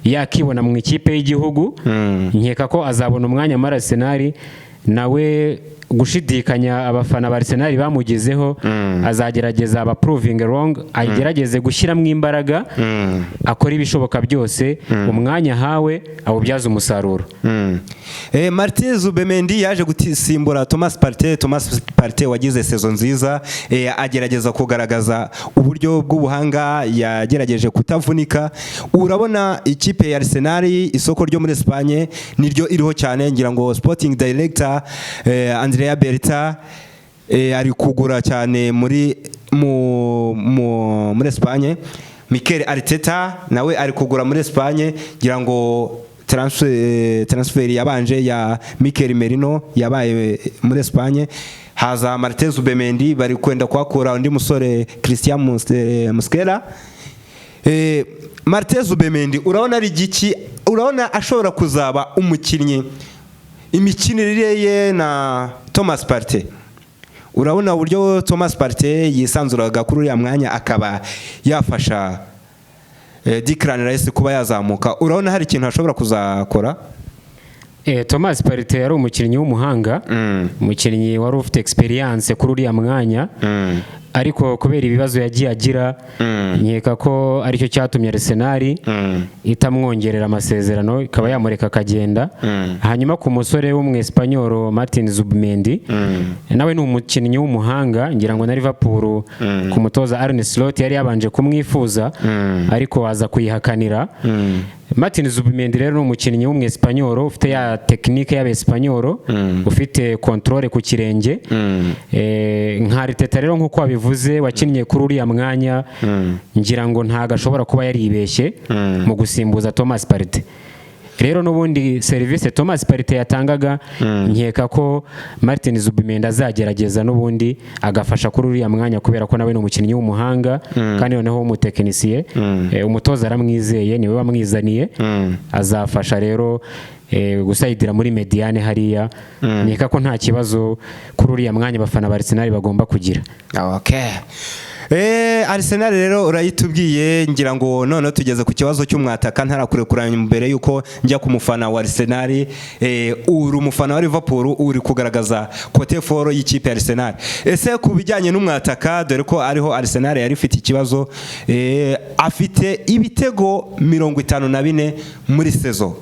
yakibona mu ikipe y'igihugu. Nkeka ko azabona umwanya muri Arsenal. Nawe gushidikanya abafana ba Arsenal bamugezeho, azagerageza aba proving wrong, agerageze gushyiramo imbaraga, akora ibishoboka byose, umwanya ahawe awubyaze umusaruro. Martin Zubimendi yaje gusimbura Thomas Partey. Thomas Partey wagize saison nziza, agerageza kugaragaza uburyo bw'ubuhanga, yagerageje kutavunika. Urabona ikipe ya Arsenal, isoko ryo muri Espagne niryo iriho cyane. Ngira ngo Sporting Director Andrea Berta ari kugura cyane muri Espagne. Mikel Arteta nawe ari kugura muri Espagne. Ngira ngo transfer yabanje ya Mikel Merino yabaye muri Espagne, haza Martin Zubimendi, bari kwenda kuhakura undi musore Christian Mosquera. Martin Zubimendi urabona ari igiki? Urabona ashobora kuzaba umukinnyi? Imikinire ye na Thomas Partey, urabona uburyo Thomas Partey yisanzuraga kuri uriya mwanya akaba yafasha Declan Rice kuba yazamuka, urabona hari ikintu ashobora kuzakora? Thomas Partey yari umukinnyi w'umuhanga, umukinnyi wari ufite experience kuri uriya mwanya, ariko kubera ibibazo yagiye agira, nkeka ko aricyo cyatumye Arsenal itamwongerera amasezerano, ikaba yamureka akagenda. Hanyuma ku musore w'umwesipanyoro Martin Zubimendi, nawe ni umukinnyi w'umuhanga. Ngira ngo na Liverpool ku mutoza Arne Slot yari yabanje kumwifuza, ariko aza kuyihakanira. Martin Zubimendi rero ni umukinnyi w'umwesipanyoro ufite ya technique y'abesipanyoro, ufite contrôle ku kirenge. Nka Arteta rero, nk'uko wabivuze, wakinnye kuri uriya mwanya, ngira ngo ntago ashobora kuba yaribeshye mu gusimbuza Thomas Partey. Rero n'ubundi serivisi Thomas Partey yatangaga, nkeka ko Martin Zubimendi azagerageza n'ubundi agafasha kuri uriya mwanya, kubera ko nawe ni umukinnyi w'umuhanga kandi noneho w'umutekinisiye. Umutoza aramwizeye, niwe wamwizaniye. Azafasha rero gusayidira muri médiane hariya. Nkeka ko nta kibazo kuri uriya mwanya abafana ba Arsenal bagomba kugira. Okay. Arsenal rero urayitubwiye. Ngira ngo noneho tugeze ku kibazo cy'umwataka. Ntarakurekura, mbere yuko njya ku mufana wa Arsenal, uri umufana wa Liverpool, uri kugaragaza côté fort y'ikipe ya Arsenal. Ese ku bijyanye n'umwataka, dore ko ariho Arsenal yari ifite ikibazo, afite ibitego 54 muri saison,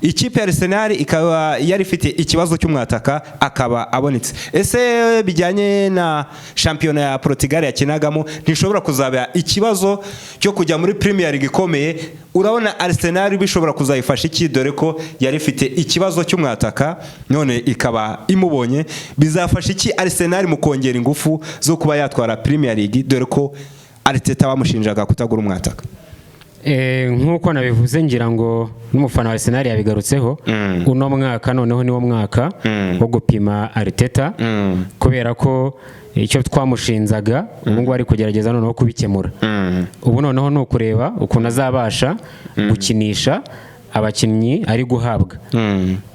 ikipe ya Arsenal ikaba yari ifite ikibazo cy'umwataka, akaba abonetse. Ese bijyanye na shampiyona ya Portugal yakinagamo, ntishobora kuzaba ikibazo cyo kujya muri Premier League ikomeye? Urabona Arsenal bishobora kuzayifasha iki, dore ko yari ifite ikibazo cy'umwataka none ikaba imubonye? Bizafasha iki Arsenal mu kongera ingufu zo kuba yatwara Premier League, dore ko Arteta bamushinjaga kutagura umwataka? Nk'uko nabivuze, ngira ngo n'umufana wa Arsenal yabigarutseho, uno mwaka noneho niwo mwaka wo gupima Arteta, kubera ko icyo twamushinzaga ubu ngubu ari kugerageza noneho kubikemura. Ubu noneho ni ukureba ukuntu azabasha gukinisha abakinnyi ari guhabwa.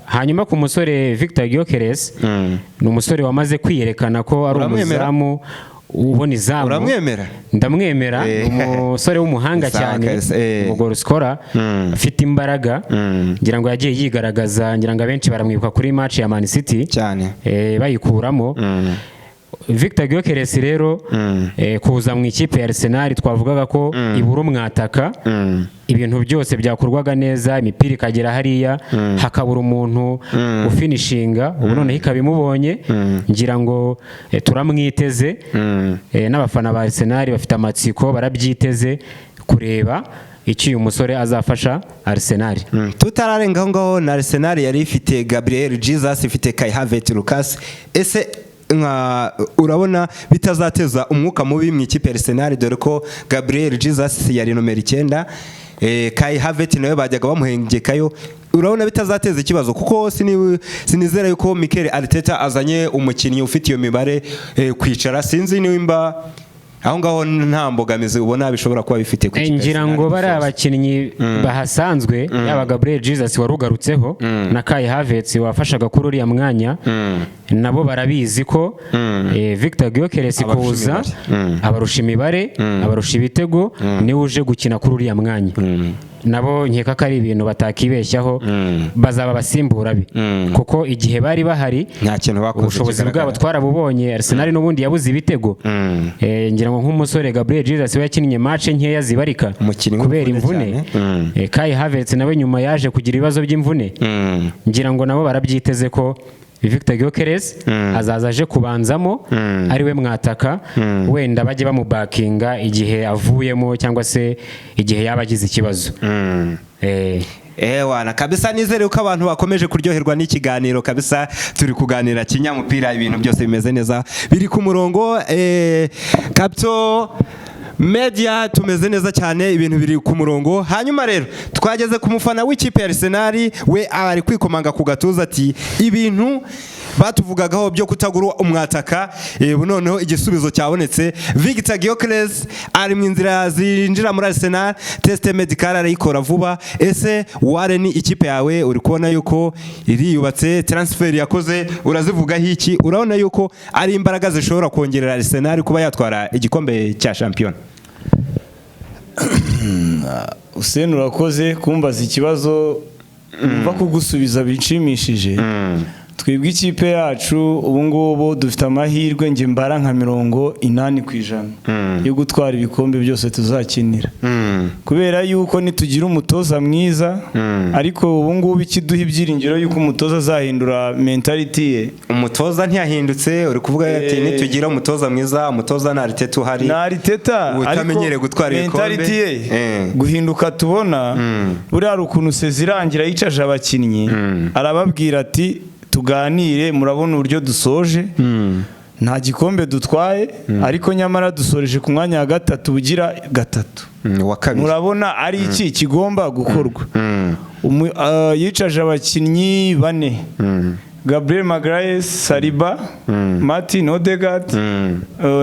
Hanyuma ku musore Victor Gyökeres, ni umusore wamaze kwiyerekana ko ari Uramwemera? umuzamu ubona izamu. Uramwemera? Ndamwemera, ni umusore w'umuhanga Sawa cyane, kabisa. Umugoal scorer afite imbaraga. Ngira ngo yagiye yigaragaza, ngira ngo abenshi baramwibuka kuri match ya Man City Cyane. Bayikuramo. Victor Gyökeres rero, kuza mu ikipe ya Arsenal, twavugaga ko ibura umwataka. Ibintu byose byakorwaga neza, imipira ikagera hariya, hakabura umuntu ufinishinga. Ubu noneho ikaba imubonye. Ngira ngo turamwiteze, n'abafana ba Arsenal bafite amatsiko, barabyiteze kureba icyo uyu musore azafasha Arsenal. Tutararenga aho ngaho, na Arsenal yari ifite Gabriel Jesus, ifite Kai Havertz, Lucas. Ese nka urabona bitazateza umwuka mubi mu ikipe ya Arsenal, dore ko Gabriel Jesus yari nomero 9, Kai Havertz nawe bajyaga bamuhengekayo? Urabona bitazateza ikibazo? Kuko sinizera yuko Mikel Arteta azanye umukinnyi ufite iyo mibare kwicara. Sinzi nimba aho ngaho nta mbogamizi ubona bishobora kuba bifite ku ikipe ya Ngira Arsenal ngo bari gusoza. abakinnyi bahasanzwe, yaba Gabriel Jesus wari ugarutseho na Kai Havertz wafashaga kuri uriya mwanya, nabo barabizi ko Victor Gyökeres Abarusha kuza imibare. Abarusha imibare, abarusha ibitego, niwe uje gukina kuri uriya mwanya. Nabo nkeka ko ari ibintu batakibeshyaho, bazaba abasimbura be, kuko igihe bari bahari Nta kintu bakoze ubushobozi kigaragara. bwabo twarabubonye. Arsenal n'ubundi yabuze ibitego. Ngira ngo nk'umusore Gabriel Jesus we yakinnye match nkeya zibarika Umukinnyi kubera w'imvune imvune. cyane. Kai Havertz nawe nyuma yaje kugira ibibazo by'imvune. Ngira ngo nabo barabyiteze ko Victor Gyökeres azaza aje kubanzamo, ari we mwataka, wenda bajye bamubakinga igihe avuyemo cyangwa se igihe yaba agize ikibazo. Ewana kabisa, nizere ko abantu bakomeje kuryoherwa n'ikiganiro kabisa. Turi kuganira kinyamupira, ibintu byose bimeze neza, biri ku murongo. Capital Media tumeze neza cyane, ibintu biri ku murongo. Hanyuma rero twageze ku mufana w'ikipe ya Arsenal, we ari kwikomanga ku gatuza ati: "Ibintu batuvugagaho byo kutagura umwataka, ubu noneho igisubizo cyabonetse." Victor Gyökeres ari mu nzira zinjira muri Arsenal, test médical arayikora vuba. Ese Warren, ikipe yawe uri kubona yuko iriyubatse? Transfer yakoze urazivugaho iki? Urabona yuko ari imbaraga zishobora kongerera Arsenal kuba yatwara igikombe cya shampiyona? Hussein, urakoze kumbaza ikibazo mva kugusubiza binshimishije. Twebwe ikipe yacu ubu ngubu dufite amahirwe, njye mbara nka 80% yo gutwara ibikombe byose tuzakinira, kubera yuko nitugira umutoza mwiza. Ariko ubu ngubu ikiduha ibyiringiro yuko umutoza azahindura mentality ye. Umutoza ntiyahindutse. Uri kuvuga ati nitugira umutoza mwiza. Umutoza ni Arteta uhari. Ni Arteta. Utamenyereye gutwara ibikombe. Mentality ye guhinduka, tubona buriya hari ukuntu sezirangira yicaje abakinnyi, arababwira ati: "Tuganire, murabona uburyo dusoje, nta gikombe dutwaye, ariko nyamara dusoreje ku mwanya wa gatatu ugira gatatu." Wa kabiri. "Murabona ari iki kigomba gukorwa?" Yicaje abakinnyi bane: Gabriel Magalhaes, Saliba, Martin Odegaard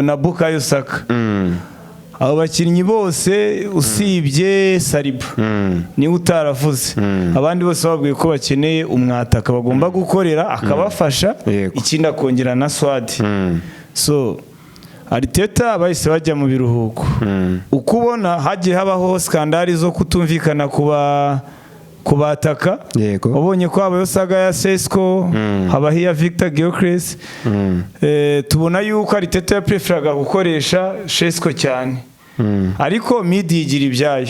na Bukayo Saka. Abo bakinnyi bose usibye Saliba niwe utaravuze, abandi bose babwiye ko bakeneye umwataka bagomba gukorera akabafasha. Ikindi akongera na squad. So Arteta bahise bajya mu biruhuko. Uko ubona hagiye habaho scandale zo kutumvikana kuba kubataka. Wabonye ko habayeho saga ya Sesko, habaho iya Victor Gyökeres. Tubona yuko Arteta yapreferaga gukoresha Sesko cyane, ariko midi yigira ibyayo.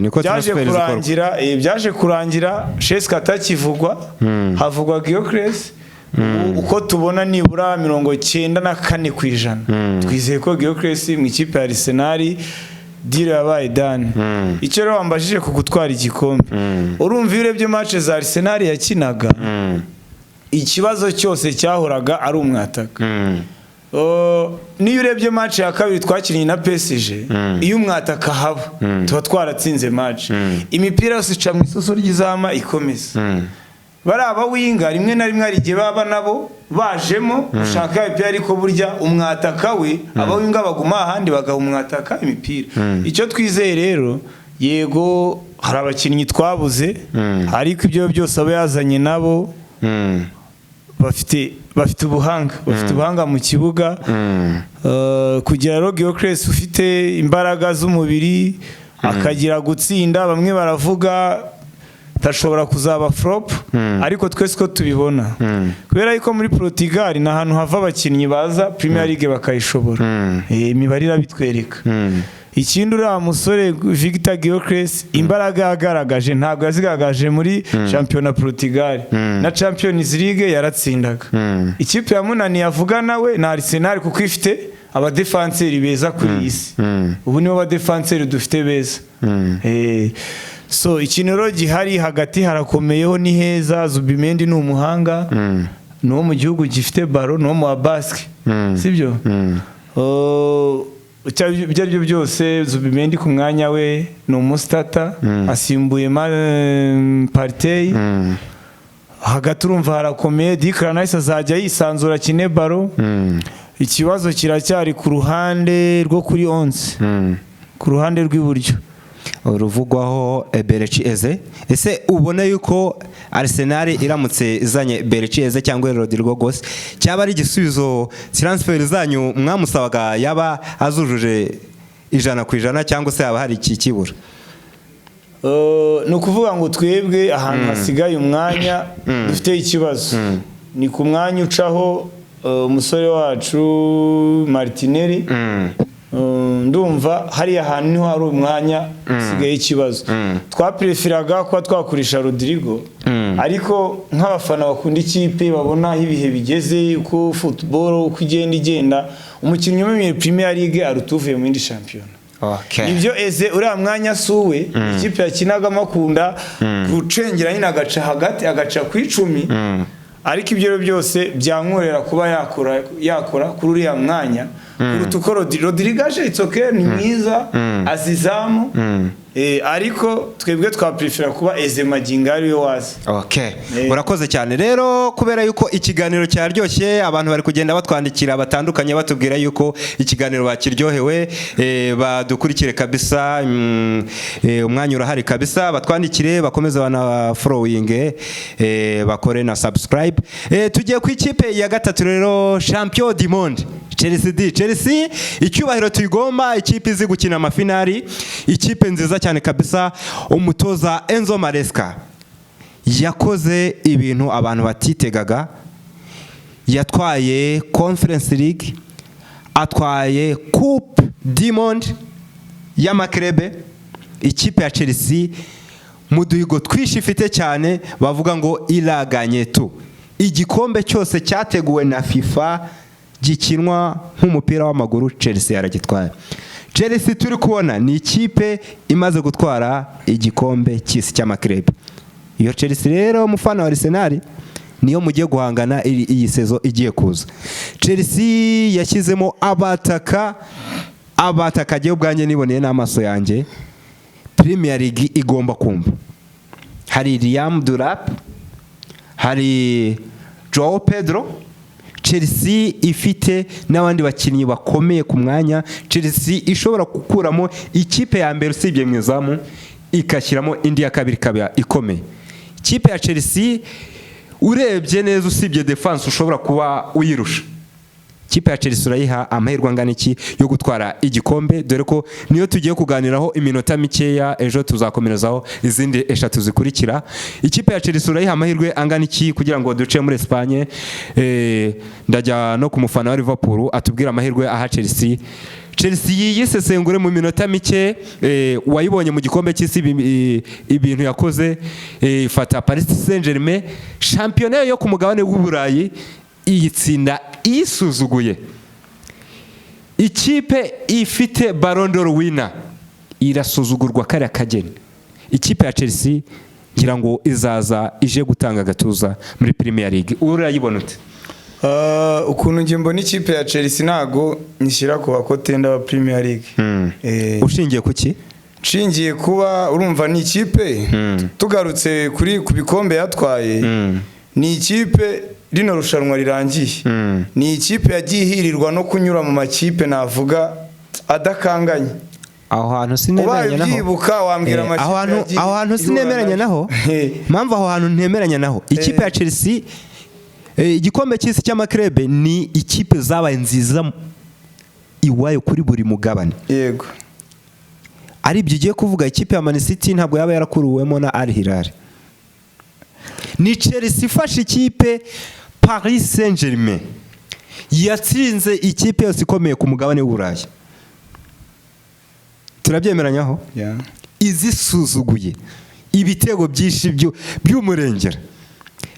Niko Byaje transfer zikorwa. kurangira, byaje kurangira Sesko atakivugwa, havugwa Gyökeres. Ubu uko tubona nibura 94% twizeye ko Gyökeres mu ikipe ya Arsenal deal yabaye done. Icyo rero wambajije ku gutwara igikombe, urumva iyo urebye match za Arsenal yakinaga, ikibazo cyose cyahoraga ari umwataka. Niyo urebye match ya kabiri twakinnye na PSG, iyo umwataka haba tuba twaratsinze match. Imipira yose ica mu isoso ry'izama ikomeza. Bari abawinga, rimwe na rimwe hari igihe baba nabo bajemo gushaka imipira, ariko burya umwataka we, abawinga baguma ahandi bagaha umwataka imipira. Icyo twizeye rero, yego hari abakinnyi twabuze, ariko ibyo byose abo yazanye nabo bafite ubuhanga mu kibuga. Kugira rero Gyökeres ufite imbaraga z'umubiri, akagira gutsinda, bamwe baravuga Ashobora kuzaba flop, ariko twese ko tubibona, kubera yuko muri Portugal ni ahantu hava abakinnyi baza Premier League bakayishobora. Imibare irabitwereka. Ikindi, uriya musore Victor Gyökeres, imbaraga yagaragaje ntabwo yazigaragaje muri shampiyona Portugal, na Champions League yaratsindaga. Ikipe yamunaniye avuga nawe ni Arsenal, kuko ifite abadefanseri beza kuri iyi si. Ubu nibo badefanseri dufite beza. So ikintu rero gihari, hagati harakomeyeho, ni heza. Zubimendi ni umuhanga, ni uwo mu gihugu gifite ballon, ni uwo mu wa Basque, sibyo? Oh, ibyo ari byo byose, Zubimendi ku mwanya we ni umu starter, asimbuye Partey. Hagati urumva harakomeye. Declan Rice azajya yisanzura akine ballon. Ikibazo kiracyari ku ruhande rwo kuri 11, ku ruhande rw'iburyo. Ruvugwaho Eberechi Eze. Ese ubona yuko Arsenal iramutse izanye Eberechi Eze cyangwa Rodrygo Goes cyaba ari igisubizo? Transfer zanyu mwamusabaga yaba azujuje 100%, cyangwa se yaba hari iki kibura? Ni ukuvuga ngo twebwe ahantu hasigaye umwanya dufite ikibazo ni ku mwanya ucaho umusore wacu Martinelli. Ndumva hariya hantu niho hari umwanya usigaye ikibazo. Twapreferaga kuba twakurisha Rodrygo, ariko nk'abafana bakunda ikipe babona aho ibihe bigeze, uko football uko igenda, umukinnyi umenyeye Premier League aruta uvuye mu yindi shampiyona. Nibyo, Eze uriya mwanya si uwe. Ikipe yakinagamo akunda gucengera nyine, agaca hagati, agaca ku 10, ariko ibyo rero byose byankorera kuba yakora kuri uriya mwanya kuruta uko Rodrygo aje. It's okay, ni mwiza, azi izamu, ariko twebwe twaprefera kuba Eze magingo ariwe waza. Okay. Urakoze cyane rero, kubera yuko ikiganiro cyaryoshye, abantu bari kugenda batwandikira batandukanye batubwira yuko ikiganiro bakiryohewe, badukurikire kabisa, umwanya urahari kabisa, batwandikire, bakomeze bana following, bakore na subscribe. Tugiye ku ikipe ya gatatu rero, champion du monde, Chelsea D. Chelsea, icyubahiro tuyigomba, ikipe izi gukina amafinari, ikipe nziza cyane kabisa. Umutoza Enzo Maresca yakoze ibintu abantu batitegaga. Yatwaye Conference League, atwaye Coupe du Monde y'ama clubs. Ikipe ya Chelsea mu duhigo twinshi ifite cyane, bavuga ngo iraganye tu igikombe cyose cyateguwe na FIFA gikinwa nk'umupira w'amaguru, Chelsea yaragitwaye. Chelsea turi kubona ni ikipe imaze gutwara igikombe cy'isi cy'ama clubs. Iyo Chelsea rero, umufana wa Arsenal, niyo mugiye guhangana iyi saison igiye kuza. Chelsea yashyizemo abataka agiye, ubwanjye niboneye n'amaso yanjye, Premier League igomba kumva. Hari Liam Delap, hari Joao Pedro. Chelsea ifite n'abandi bakinnyi bakomeye ku mwanya. Chelsea ishobora gukuramo ikipe ya mbere usibye mu izamu, igashyiramo indi ya kabiri ikaba ikomeye. Ikipe ya Chelsea urebye neza, usibye defense ushobora kuba uyirusha. Ikipe ya Chelsea urayiha amahirwe angana iki yo gutwara igikombe, dore ko niyo tugiye kuganiraho iminota mikeya, ejo tuzakomerezaho izindi eshatu zikurikira? Ikipe ya Chelsea urayiha amahirwe angana iki kugira ngo duce muri Espagne? Ndajya no ku mufana wa Liverpool atubwire amahirwe aha Chelsea. Chelsea yiyisesengure mu minota mike. Wayibonye mu gikombe cy'isi, ibintu yakoze, ifata Paris Saint-Germain, shampiyona yo ku mugabane w'Uburayi, iyitsinda iyisuzuguye. Ikipe ifite Ballon d'Or winner irasuzugurwa kariya kageni. Ikipe ya Chelsea ngira ngo izaza ije gutanga agatuza muri Premier League. Urayibona ute? Ukuntu njye mbona ikipe ya Chelsea, ntago nyishyira ku ba contender ba Premier League. Ushingiye ku ki? Nshingiye kuba urumva ni ikipe, tugarutse kuri ku bikombe yatwaye, ni ikipe rino rushanwa rirangiye, ni ikipe yagiye ihirirwa no kunyura mu makipe navuga adakanganye. Aho hantu Ubaye sinemeranya naho. ubyibuka wambwira amakipe Aho hantu yagiye aho hantu ihura sinemeranya nayo. naho. Mpamvu aho hantu ntemeranya naho, ikipe ya Chelsea, igikombe cy'isi cy'ama clubs ni ikipe zabaye nziza iwayo kuri buri mugabane. Ari ibyo ugiye kuvuga, ikipe ya Man City ntabwo yaba yarakuruwemo na Al Hilal. Ni Chelsea ifashe ikipe Paris Saint-Germain yatsinze ikipe yose ikomeye ku mugabane w'Uburayi. Turabyemeranyaho? Yeah. Izisuzuguye ibitego byinshi by'umurengera.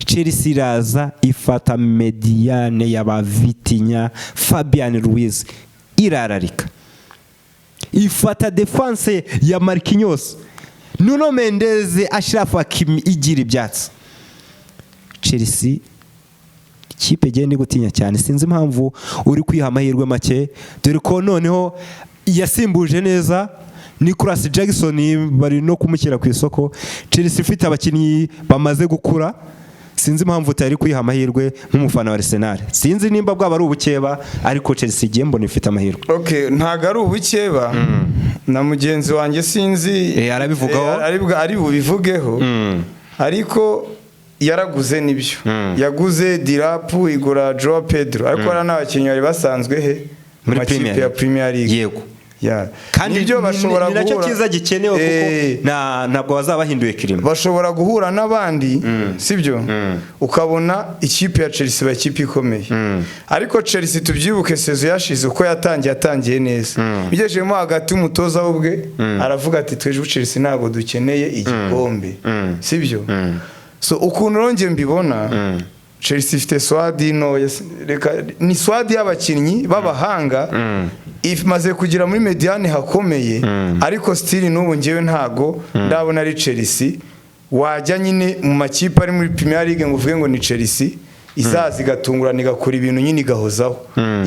Chelsea iraza ifata médiane y'aba Vitinha, Fabian Ruiz, irararika, ifata défense ya Marquinhos, Nuno Mendes, Achraf Hakimi, igira ibyatsi. Chelsea ikipe igenda igutinya cyane. Sinzi impamvu uri kwiha amahirwe make, dore ko noneho yasimbuje neza Nicolas Jackson, bari no kumushyira ku isoko. Chelsea ifite abakinnyi bamaze gukura. Sinzi impamvu utari kwiha amahirwe nk'umufana wa Arsenal. Sinzi nimba bwaba ari ubukeba, ariko Chelsea igiye mbona ifite amahirwe. Okay, ntabwo ari ubukeba na mugenzi wanjye, sinzi. Arabivugaho. Ari bubivugeho, ariko yaraguze nibyo, yaguze Delap, igura Joao Pedro, ariko hari n'abakinnyi bari basanzwe he muri makipe Premier ya Premier League. Yego. Yeah. Kandi nibyo, bashobora ni nacyo guhura cyiza gikenewe, kuko ntabwo bazaba bahinduye climat. Bashobora guhura n'abandi, sibyo, ukabona ikipe ya Chelsea iba ikipe ikomeye. Ariko Chelsea, tubyibuke, saison yashize uko yatangiye neza, bigejemo hagati umutoza we ubwe aravuga ati: "Twebwe Chelsea ntabwo dukeneye igikombe." Sibyo? So ukuntu rongeye mbibona, Chelsea ifite squad ntoya. Reka, ni squad y'abakinnyi b'abahanga, imaze kugera muri médiane hakomeye, ariko still n'ubu ngewe ntago ndabona ari Chelsea wajya nyine mu makipe ari muri Premier League ngo uvuge ngo ni Chelsea izaza igatungurana, igakora ibintu nyine igahozaho.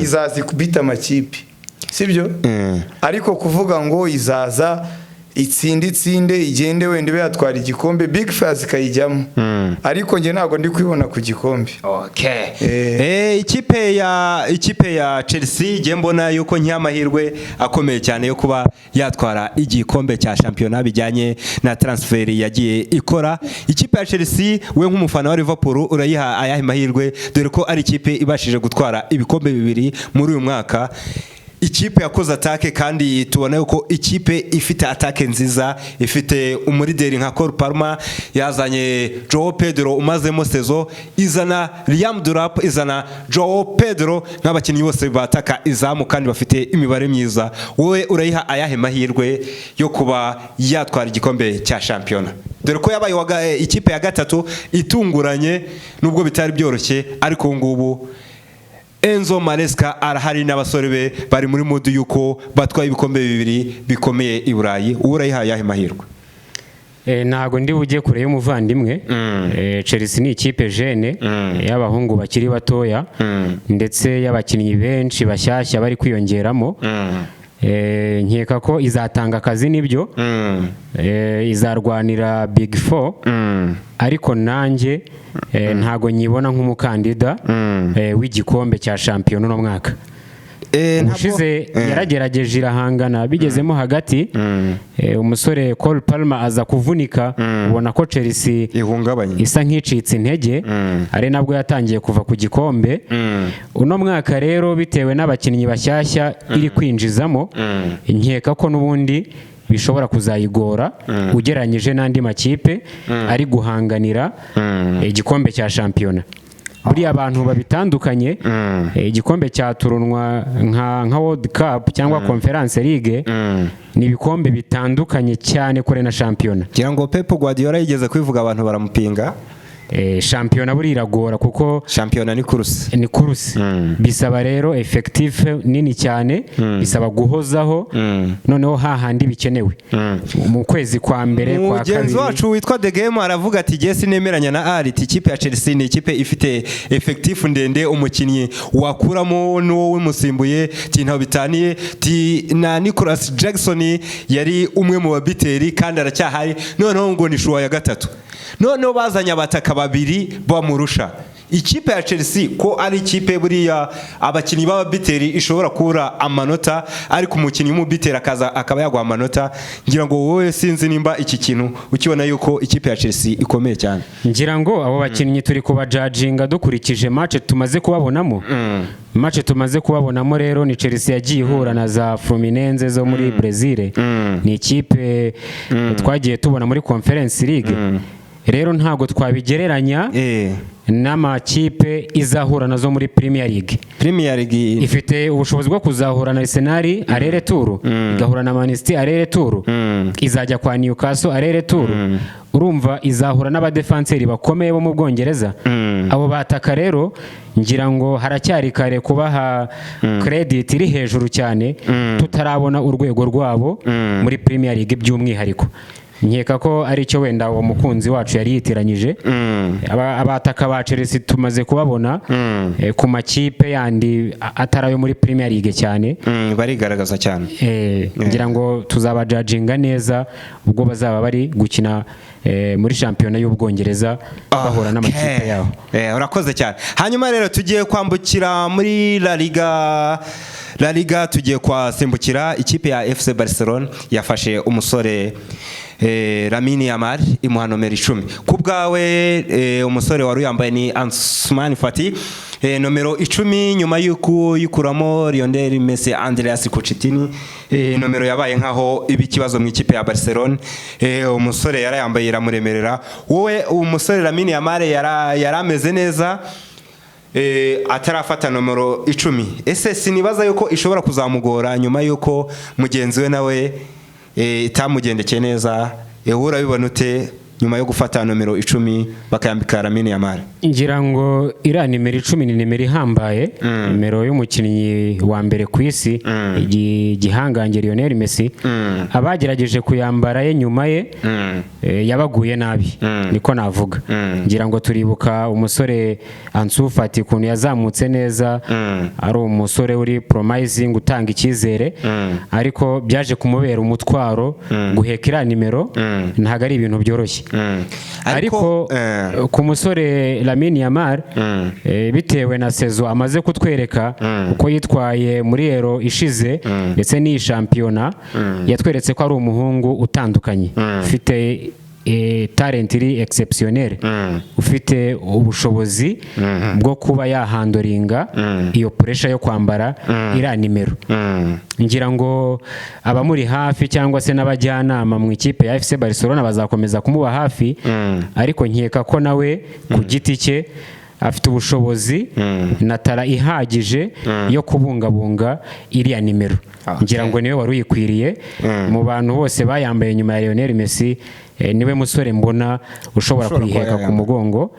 Izaza ikubita amakipe, sibyo? Ariko kuvuga ngo izaza itsinde, itsinde, igende, wenda ibe yatwara igikombe, big five ikayijyamo, ariko njye ntabwo ndi kwibona ku gikombe. Okay. Ikipe ya Chelsea ngiye mbona yuko nk'amahirwe akomeye cyane yo kuba yatwara igikombe cya shampiyona bijyanye na transfer yagiye ikora. Ikipe ya Chelsea, we nk'umufana wa Liverpool, urayiha ayahe mahirwe, dore ko ari ikipe ibashije gutwara ibikombe bibiri muri uyu mwaka, ikipe yakoze attaque, kandi tubona yuko ikipe ifite attaque nziza, ifite umu leader nka Cole Palmer, yazanye Joao Pedro umazemo saison, izana Liam Delap, izana Joao Pedro, nk'abakinnyi bose bataka izamu kandi bafite imibare myiza? Wowe urayiha ayahe mahirwe yo kuba yatwara igikombe cya shampiyona, dore ko yabaye ikipe ya gatatu itunguranye, nubwo bitari byoroshye, ariko ubu ngubu Enzo Maresca arahari n'abasore be bari muri mood y'uko batwaye ibikombe bibiri bikomeye i Burayi? Uwo urayihaye ayahe mahirwe? Ntabwo ndi bujye kure y'umuvandimwe. Chelsea ni ikipe jeune y'abahungu bakiri batoya, ndetse y'abakinnyi benshi bashyashya bari kwiyongeramo. Nkeka ko izatanga akazi, nibyo. Izarwanira Big Four, ariko nanjye ntago nyibona nk'umukandida w'igikombe cya shampiyona uno mwaka. Ubushize yaragerageje, irahangana, bigezemo hagati umusore Cole Palmer aza kuvunika, ubona ko Chelsea ihungabanye, isa nk'icitse intege, ari nabwo yatangiye kuva ku gikombe. Uno mwaka rero, bitewe n'abakinnyi bashyashya iri kwinjizamo, nkeka ko n'ubundi bishobora kuzayigora ugereranyije n'andi makipe ari guhanganira igikombe cya shampiyona. Buriya abantu babitandukanye, igikombe cya tournoi nka World Cup cyangwa Conference League ni ibikombe bitandukanye cyane kure na shampiyona. Ngira ngo Pep Guardiola yigeze kubivuga, abantu baramupinga. Shampiyona buriya iragora kuko shampiyona ni course. Ni course. Bisaba rero effectif nini cyane, bisaba guhozaho, noneho hahandi bikenewe mu kwezi kwa mbere, kwa Mugenzi kabiri. wacu witwa The Game aravuga ati: "Jye sinemeranya na Ari, ikipe ya Chelsea ni ikipe ifite effectif ndende, umukinnyi wakuramo n'uwo wimusimbuye ti ntaho bitaniye, ti na Nicolas Jackson yari umwe mu ba buteur kandi aracyahari, noneho ngo ni choix ya gatatu, noneho bazanye abataka babiri bamurusha." Ikipe ya Chelsea ko ari ikipe buriya abakinnyi b'aba buteur ishobora kubura amanota, ariko umukinnyi w'umu buteur akaza akaba yaguha amanota. Ngira ngo wowe sinzi nimba iki kintu ukibona yuko ikipe ya Chelsea ikomeye cyane. Ngira ngo abo bakinnyi turi kubajajinga dukurikije match tumaze kubabonamo. Match tumaze kubabonamo rero ni Chelsea yagiye ihura na za Fluminense zo muri Brazil, ni ikipe twagiye tubona muri Conference League. Rero ntabwo twabigereranya n'amakipe izahura nazo muri Premier League. Premier League. Ifite ubushobozi bwo kuzahura na Arsenal aller-retour, igahura na Man City aller-retour, izajya kwa Newcastle aller-retour. Urumva izahura n'abadefanseri bakomeye bo mu Bwongereza. Abo bataka rero, ngira ngo haracyari kare kubaha credit iri hejuru cyane tutarabona urwego rwabo muri Premier League by'umwihariko. Nkeka ko ari cyo wenda uwo mukunzi wacu yari yitiranyije. Abataka ba Chelsea tumaze kubabona ku makipe yandi atari ayo muri Premier League cyane. Barigaragaza cyane. Ngira ngo tuzabajajinga neza ubwo bazaba bari gukina muri shampiyona y'Ubwongereza bahura n'amakipe yaho. Urakoze cyane. Hanyuma rero tugiye kwambukira muri La Liga. La Liga tugiye kwasimbukira. Ikipe ya FC Barcelona yafashe umusore Lamine Yamal, imuha nomero 10. Ku bwawe, umusore wari uyambaye ni Ansu Fati, nomero 10, nyuma y'uko yikuramo Lionel Messi, Andreas Cuccittini, nomero yabaye nkaho iba ikibazo mu ikipe ya Barcelona. Umusore yarayambaye iramuremerera. Wowe, umusore Lamine Yamal yari ameze neza atarafata nomero 10. Ese sinibaza yuko ishobora kuzamugora nyuma yuko mugenzi we nawe itamugendekeye neza? Wowe urabibona ute nyuma yo gufata nomero 10 bakayambika Lamine Yamal? Ngira ngo iriya nimero 10 ni nimero ihambaye, nimero y'umukinnyi wa mbere ku isi, igihangange Lionel Messi. Abagerageje kuyambara ye nyuma ye yabaguye nabi, niko navuga. Ngira ngo turibuka umusore Ansu Fati ukuntu yazamutse neza, ari umusore uri promising, utanga icyizere, ariko byaje kumubera umutwaro. Guheka iriya nimero ntabwo ari ibintu byoroshye. Ariko ku musore Lamine Yamal, bitewe na saison amaze kutwereka, uko yitwaye muri Euro ishize ndetse n'iyi shampiyona, yatweretse ko ari umuhungu utandukanye, ufite talent iri exceptionnelle, ufite ubushobozi bwo kuba yahandoringa iyo pressure yo kwambara iriya nimero. Ngira ngo abamuri hafi cyangwa se n'abajyanama mu ikipe ya FC Barcelona bazakomeza kumuba hafi, ariko nkeka ko nawe ku giti cye afite ubushobozi na talent ihagije yo kubungabunga iriya nimero. Ngira ngo niwe wari uyikwiriye mu bantu bose bayambaye nyuma ya Lionel Messi. Niwe musore mbona ushobora Ushobora kuba kuyiheka ku yayambara. mugongo,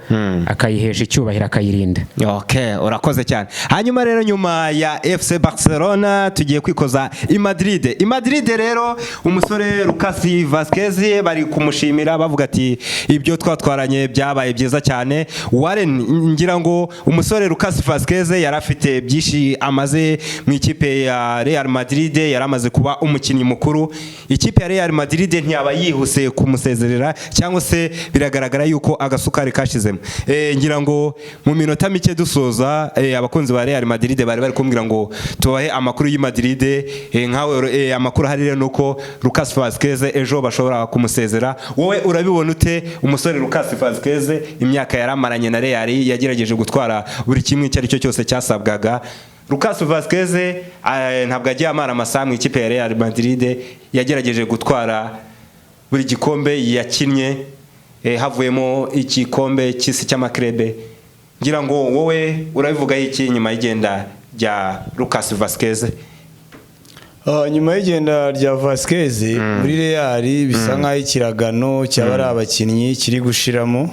akayihesha icyubahiro, akayirinda. Okay, urakoze cyane. Hanyuma rero nyuma ya FC Barcelona tugiye kwikoza i Madrid. I Madrid rero umusore Lucas Vazquez bari kumushimira, bavuga ati ibyo twatwaranye byabaye byiza cyane. Warren, ngira ngo umusore Lucas Vazquez yari afite byinshi amaze mu ikipe ya Real Madrid, yari amaze kuba umukinnyi mukuru. Ikipe ya Real Madrid ntiyaba yihuse kumusezerera, cyangwa se biragaragara yuko agasukari kashizemo? Ngira ngo mu minota mike dusoza, abakunzi ba Real Madrid bari kumbwira ngo tubahe amakuru y'i Madrid. Nkawe, amakuru ahari rero nuko Lucas Vazquez ejo bashobora kumusezera. Wowe urabibona ute, umusore Lucas Vazquez, imyaka yaramaranye na Real, yagerageje gutwara buri kimwe icyo ari cyo cyose cyasabwaga? Lucas Vazquez ntabwo agiye amara amasaha mu ikipe ya Real Madrid, yagerageje gutwara buri gikombe yakinnye, havuyemo igikombe cy'isi cy'amaklebe. Ngira ngo wowe urabivugaho iki nyuma y'igenda rya Lucas Vazquez? Nyuma y'igenda rya Vasquez muri Real, bisa nk'aho ikiragano cyaba ari abakinnyi kiri gushiramo,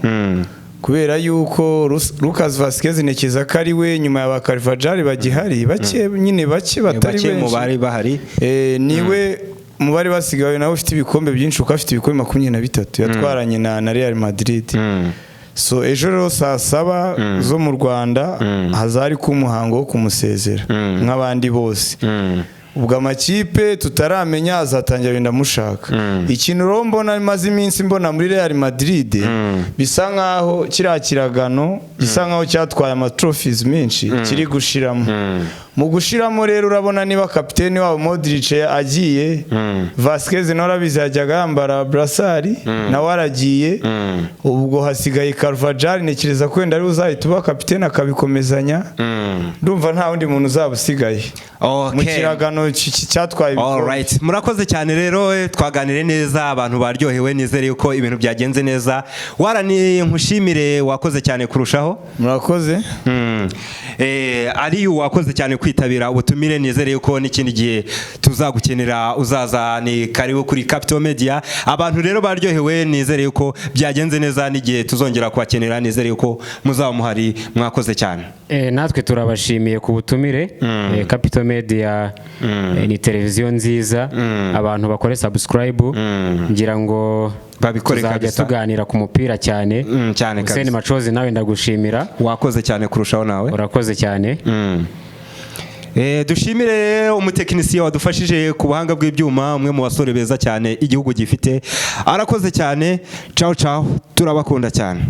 kubera yuko Lucas Vazquez ntekereza ko ari we nyuma ya ba Carvajal bagihari bake nyine, bake batari Bake mu benshi. bari bahari. Niwe mu bari basigaye nawe ufite ibikombe byinshi, kuko afite ibikombe 23 yatwaranye na Real Madrid. So ejo rero saa 7 zo mu Rwanda hazari ko umuhango wo kumusezera nk'abandi bose. Ubwo amakipe tutaramenya azatangira wenda amushaka. Ikintu rero mbona maze iminsi mbona muri Real Madrid, bisa nkaho kiriya kiragano gisa nkaho cyatwaye ama trophies menshi kiri gushiramo. Mu gushiramo rero, urabona niba kapiteni wabo Modric agiye, Vasquez nawe arabizi yajyaga yambara brassard, nawe aragiye, ubwo hasigaye Carvajal. Ntekereza ko wenda ari uzahita uba kapiteni akabikomezanya. Ndumva nta wundi muntu uzaba usigaye mu kiragano cyatwaye ibikombe. Alright. Murakoze cyane rero, twaganire neza, abantu baryohewe, nizere yuko ibintu byagenze neza. Warani, nkushimire, wakoze cyane kurushaho. Murakoze. Ari wakoze cyane kwitabira ubutumire, nizere yuko n'ikindi gihe tuzagukenera uzaza, ni karibu kuri Capital Media. Abantu rero baryohewe, nizere yuko byagenze neza, n'igihe tuzongera kubakenera nizere yuko muzaba muhari. Mwakoze cyane. Natwe turabashimiye ku butumire. Capital Media ni televiziyo nziza, abantu bakore subscribe, ngira ngo Babikore tuzajya kabisa. tuganira ku mupira cyane. Cyane Hussein kabisa. Macozi, nawe ndagushimira. Wakoze cyane kurushaho nawe. Urakoze cyane. Dushimire umutekinisiye wadufashije ku buhanga bw'ibyuma, umwe mu basore beza cyane igihugu gifite, arakoze cyane. Ciao ciao, turabakunda cyane.